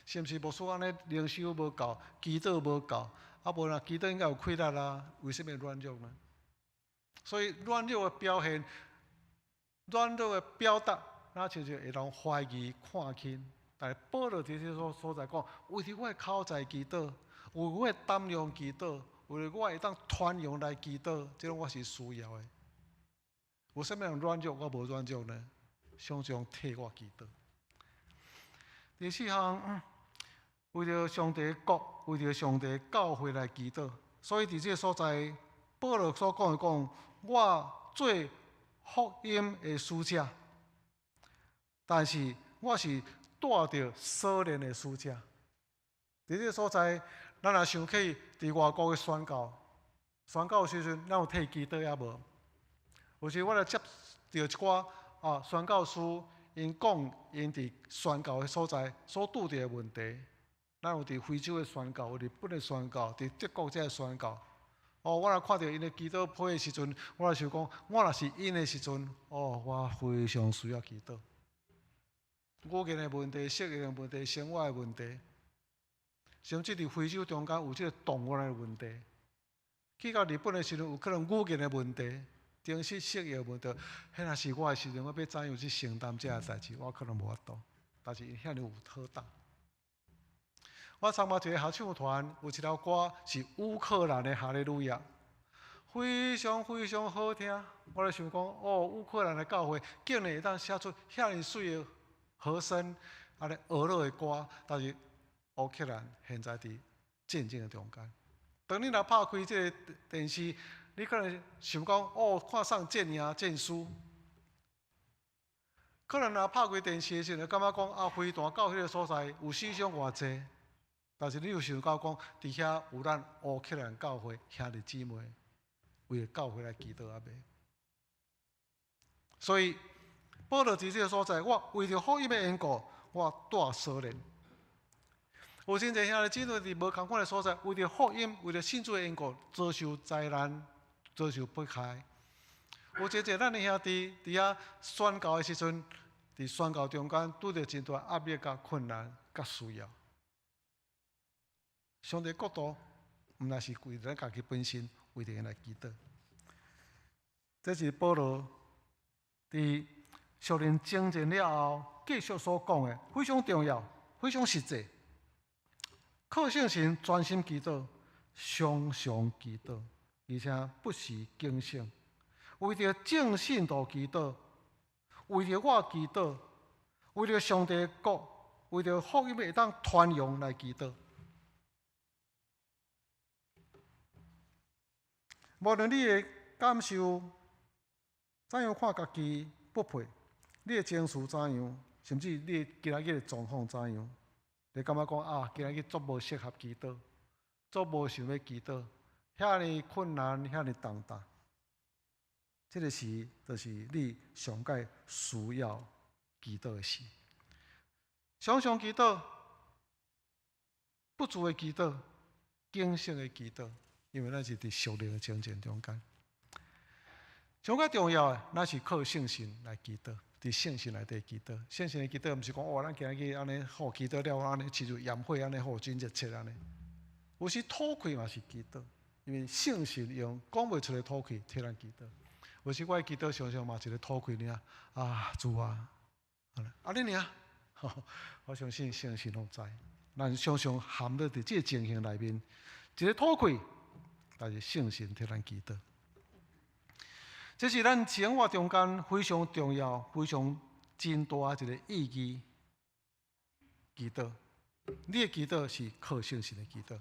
Speaker 2: 是毋是牧師按呢靈修無夠，祈禱無夠？啊無啦，祈禱應該有氣力啦，為啥物軟弱呢？所以軟弱的表現，軟弱的表達。若親像會人懷疑看輕，但是保羅佇這個所在講，為著我的口才祈禱，為我的膽量祈禱，為著我會當傳揚來祈禱，這種我是需要的。有啥物人軟弱，我無軟弱呢？常常替我祈禱。第四項，為著上帝國，為著上帝教會來祈禱。所以佇這個所在，保羅所講的講，我做福音的使者。但是我是帶著鎖鏈的使者。佇這個所在，咱若想起佇外國的宣教，宣教的時陣，咱有替祈禱抑無？有時我來接著一寡啊宣教師，𪜶講𪜶佇宣教的所在所拄著的問題。咱有佇非洲的宣教，有日本的宣教，佇德國這个宣教。哦，我若看著𪜶的祈禱批的時陣，我就想講，我若是𪜶的時陣，哦，我非常需要祈禱。語言的問題、適應的問題、生活的問題，甚至佇非洲中間有這个動亂的問題。去到日本的時陣，有可能語言的問題、定時適應的問題。彼若是我的時陣，我欲怎樣去承擔這个代誌？我可能無法度。但是遐爾有妥當。我參加一個合唱團，有一首歌是烏克蘭的哈利路亞，非常非常好聽。我咧想講，哦，烏克蘭的教會竟然會當寫出遐爾媠的和聲，按呢呵咾的歌，但是烏克蘭現在佇戰爭的中間。當你若拍開這个電視，你可能想講，哦，看啥戰贏戰輸。可能若拍開電視的時陣，感覺講啊，飛彈到彼个所在有死傷偌濟，但是你有想到講，佇遐有咱烏克蘭教會兄弟姊妹為著教會來祈禱啊未？所以保羅佇這个所在，我為著福音的緣故，我帶鎖鏈。有真濟兄弟姊妹佇無仝款的所在，為著福音、為著信主的緣故，遭受災難、遭受迫害。有真濟咱的兄弟佇遐宣教的時陣，佇宣教中間拄著真大壓力、佮困難、佮需要。上帝國度，毋但是為咱家己本身，為著𪜶來祈禱。這是保羅佇屬靈征戰了後，繼續所講的，非常重要，非常實際。靠聖神專心祈禱，常常祈禱，而且不時警醒，為著眾聖徒祈禱，為著我祈禱，為著上帝國，為著福音會當傳揚來祈禱。無論你的感受怎樣，看家己不配，你的情緒怎樣，甚至你今仔日的狀況怎樣，你感覺講啊，今仔日足無適合祈禱，足無想欲祈禱，遐爾困難，遐爾重擔，這个時就是你上蓋需要祈禱的時。常常祈禱，不住的祈禱，警醒的祈禱，因為咱是佇屬靈的征戰中間。上蓋重要的，咱是靠聖神來祈禱，佇聖神內底祈禱。聖神的祈禱，毋是講哦，咱今日按呢好祈禱了，按呢親像焰火按呢好真熱切按呢。有時吐氣嘛是祈禱，因為聖神用講袂出的吐氣替咱祈禱。有時我的祈禱常常嘛一个吐氣爾，啊主啊，按呢爾，我相信聖神攏知。咱常常陷入佇這个情形內面，一个吐氣，但是聖神替咱祈禱。這是咱生活中間非常重要、非常真大一个意義。祈禱，你的祈禱是靠聖神的祈禱。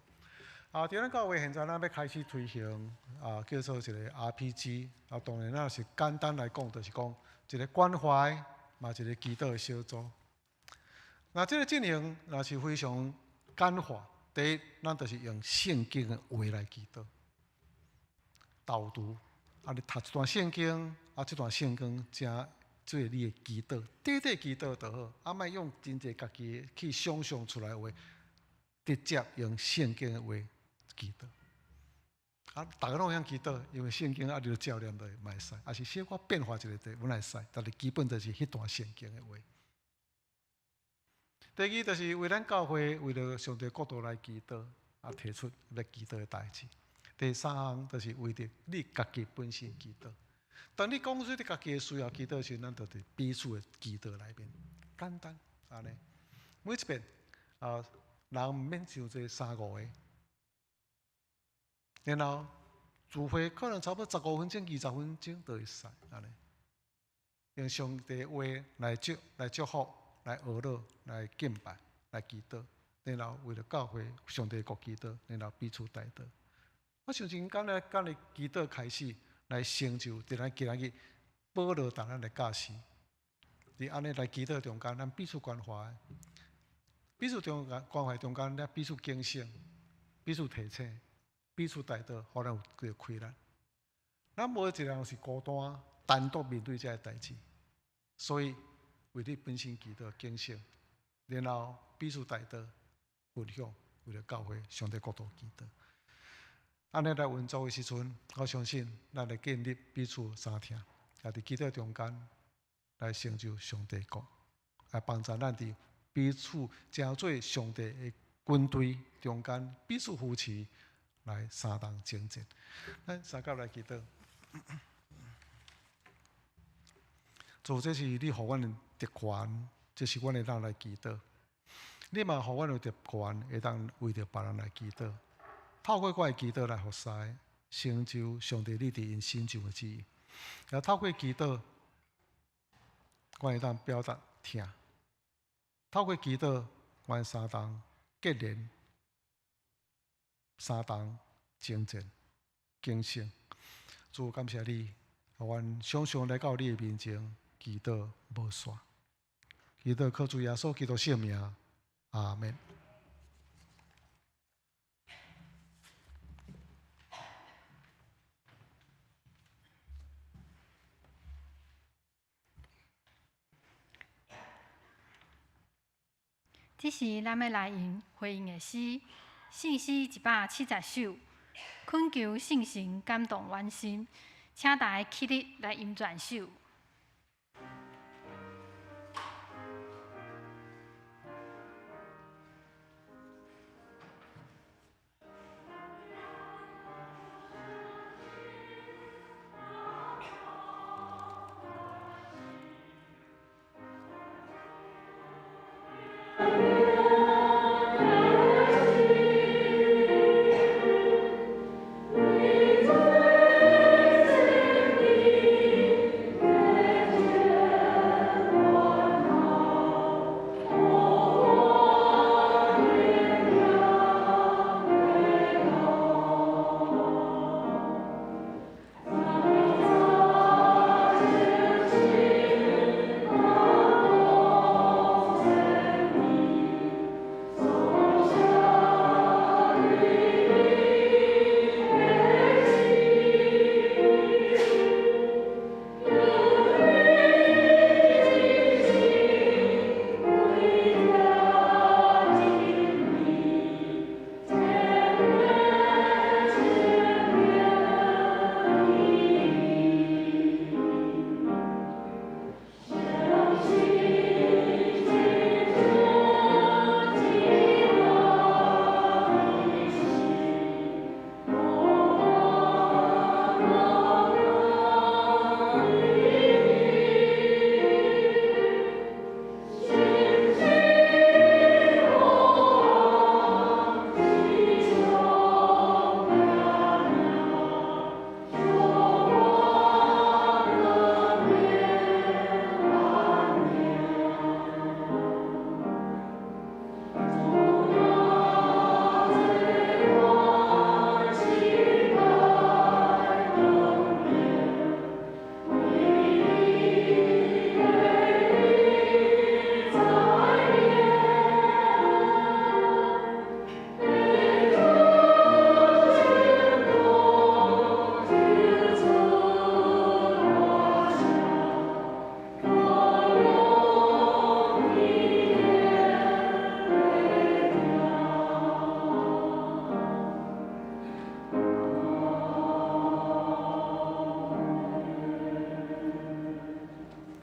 Speaker 2: 啊，佇咱教會現在咱欲開始推行啊，叫做一个 RPG。啊，當然咱是簡單來講，就是講一个關懷，嘛一个祈禱的小組。那這个進行若是非常簡化。第一，咱就是用聖經的話來祈禱，導讀。啊！你讀一段聖經，啊，這段聖經成做你的祈禱，短短祈禱就好。啊，莫用真濟家己去想象出來的話，直接用聖經的話祈禱。啊，逐个攏會曉祈禱，因為聖經啊，你著照念落嘛會使，抑是小可變化一下就嘛會使，但是基本就是彼段聖經的話。第二就是為咱教會，為著上帝國度來祈禱，啊，提出欲祈禱的代誌。第三項就是為著你家己本身祈禱。當你講出你家己的需要祈禱時，咱就佇彼此的祈禱內面，簡單按呢。每一遍啊，人毋免傷濟三五个，然後聚會可能差不多十五分鐘、20分鐘就會使按呢。用上帝話來祝福、來哀禱、來敬拜、來祈禱，然後為著教會上帝國祈禱，然後彼此代禱。我相信，敢若敢若祈禱開始來成就，佇咱今仔日保羅逐咱來教示，佇按呢來祈禱中間，咱彼此關懷，彼此中間關懷中間，咱彼此警醒，彼此提醒，彼此代禱，予咱有這个氣力。咱無一个人是孤單，單獨面對這个代誌，所以為你本身祈禱警醒，然後彼此代禱分享，為著教會上帝國度祈禱。按呢來運作的時陣，我相信咱會建立彼此相疼，也佇祈禱中間來成就上帝國，來幫助咱佇彼此成做上帝的軍隊中間彼此扶持，來相同征戰。咱相佮來祈禱。主，這是你予阮的特權，這是阮會當來祈禱。你嘛予阮有特權，會當為著別人來祈禱。透過我的祈禱來服侍，成就上帝你佇𪜶身上的旨意。也透過祈禱，我會當表達疼。透過祈禱，阮相同結連，相同征戰，警醒。主，感謝你，予阮常常來到你的面前祈禱無煞。祈禱靠主耶穌基督聖名，阿門。
Speaker 1: 這時，咱欲來吟回應的詩，聖詩170首，懇求聖神感動阮心，請大家起立來吟全首。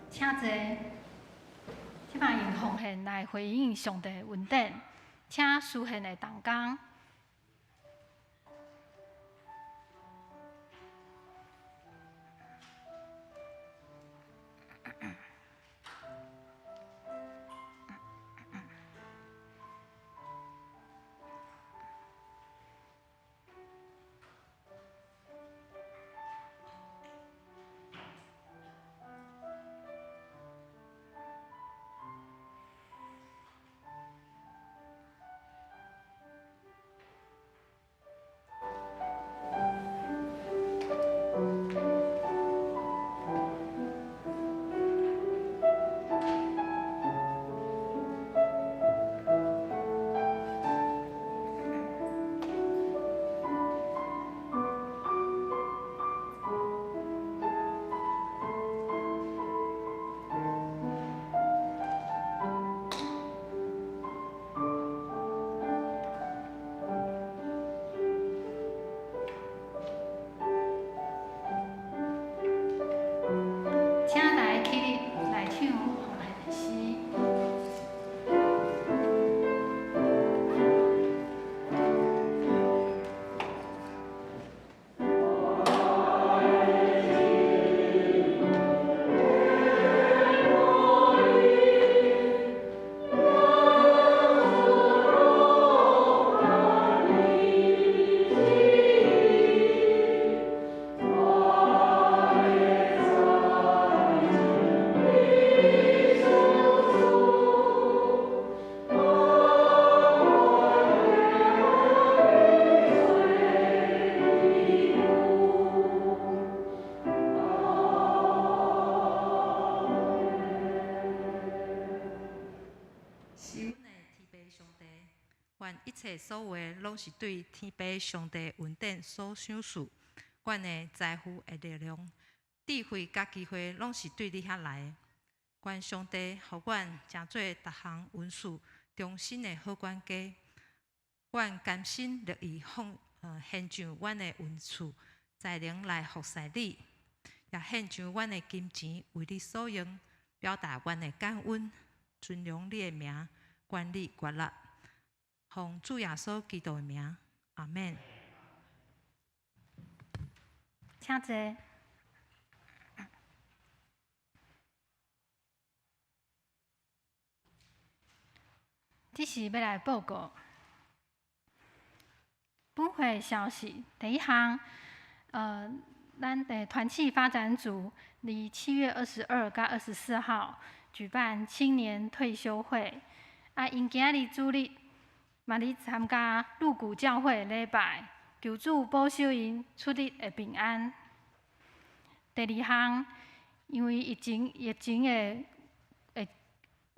Speaker 1: 請坐。這擺用奉獻來回應上帝恩典，請司獻的同工。
Speaker 3: 願一切所有的攏是對天父上帝恩典所賞賜。阮的財富的力量、智慧佮機會，攏是對你遐來的。願上帝予阮成做逐項恩賜忠心的好管家。阮甘心樂意奉獻上阮的恩賜，才能來服侍你，也獻上阮的金錢為你所用，表達阮的感恩，尊榮你的名，願你悅納。奉主耶穌基督的名，阿們。
Speaker 1: 請坐。這時欲來報告本會消息。第一項，咱的團契發展組佇7月22佮24號舉辦青年退修會。啊，𪜶今仔日主日嘛佇參加鹿谷教會禮拜，求主保守𪜶出入會平安。第二項，因為疫情的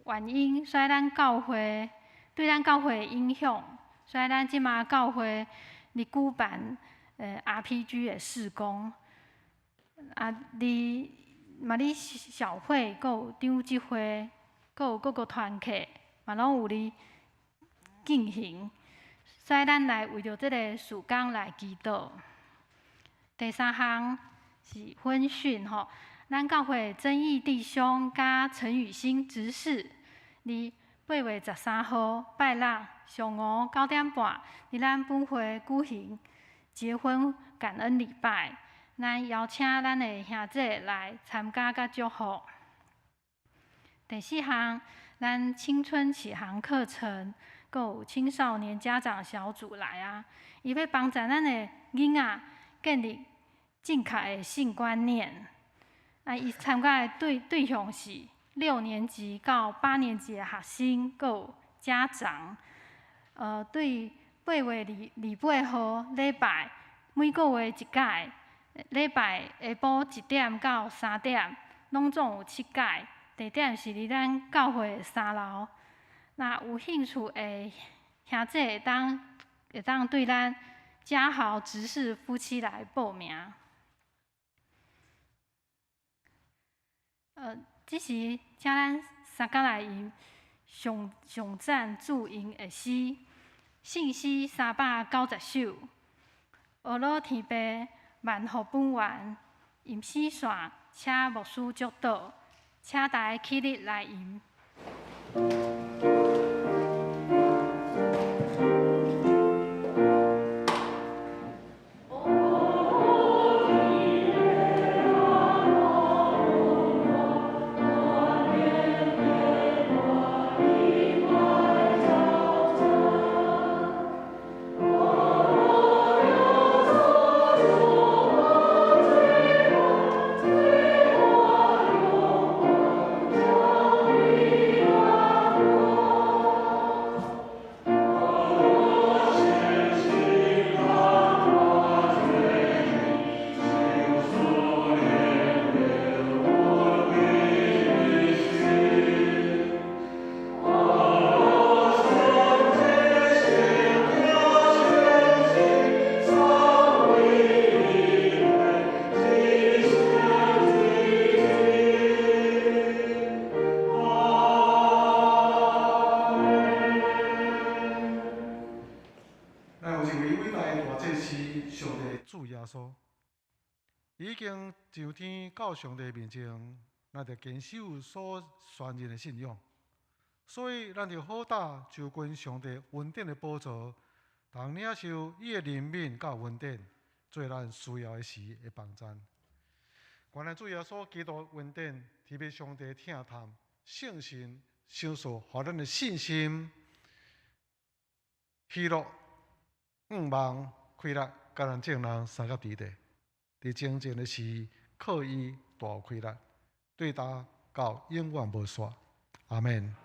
Speaker 1: 原因，所以咱教會對咱教會的影響，所以咱這馬教會佇舉辦RPG 的事工。啊，佇嘛佇小會，閣有長執會，閣有各個團契，嘛攏有佇進行。所以咱來為著這个事工來祈禱。第三項是婚訊吼，咱教會曾義弟兄佮陳雨欣執事，佇8月13號拜六上午9點半，佇咱本會舉行結婚感恩禮拜。咱邀請咱的兄弟來參加佮祝福。第四項，咱青春啟航課程，閣有青少年家長小組來啊，伊欲幫助咱的囡仔建立正確的性觀念。啊，伊參加的對象是六年級到八年級的學生，閣有家長。對8月28號禮拜，每個月一屆，禮拜下晡1點到3點，攏總有七屆。地點是佇咱教會的三樓。若有興趣的兄弟會當對咱嘉豪執事夫妻來報名。這時請咱三工來吟頌讚主恩的詩，聖詩390首。呵咾天父萬福本源，吟詩線，請牧師祝禱，請大家起立來吟。
Speaker 2: 咱有一位偉大的大祭司，上帝主耶穌，已經上天到上帝面前，咱著堅守所宣認的信仰。所以，咱著好膽就近上帝恩典的寶座，通領受伊的憐憫佮恩典，做咱需要的時的幫贊。願咱主耶穌基督恩典，天父上帝疼疼，聖神賞賜，予咱的信心、喜樂、向望、快樂，佮咱眾人相佮佇咧。佇前進的時，靠伊大有氣力，對今到永遠無煞。阿們。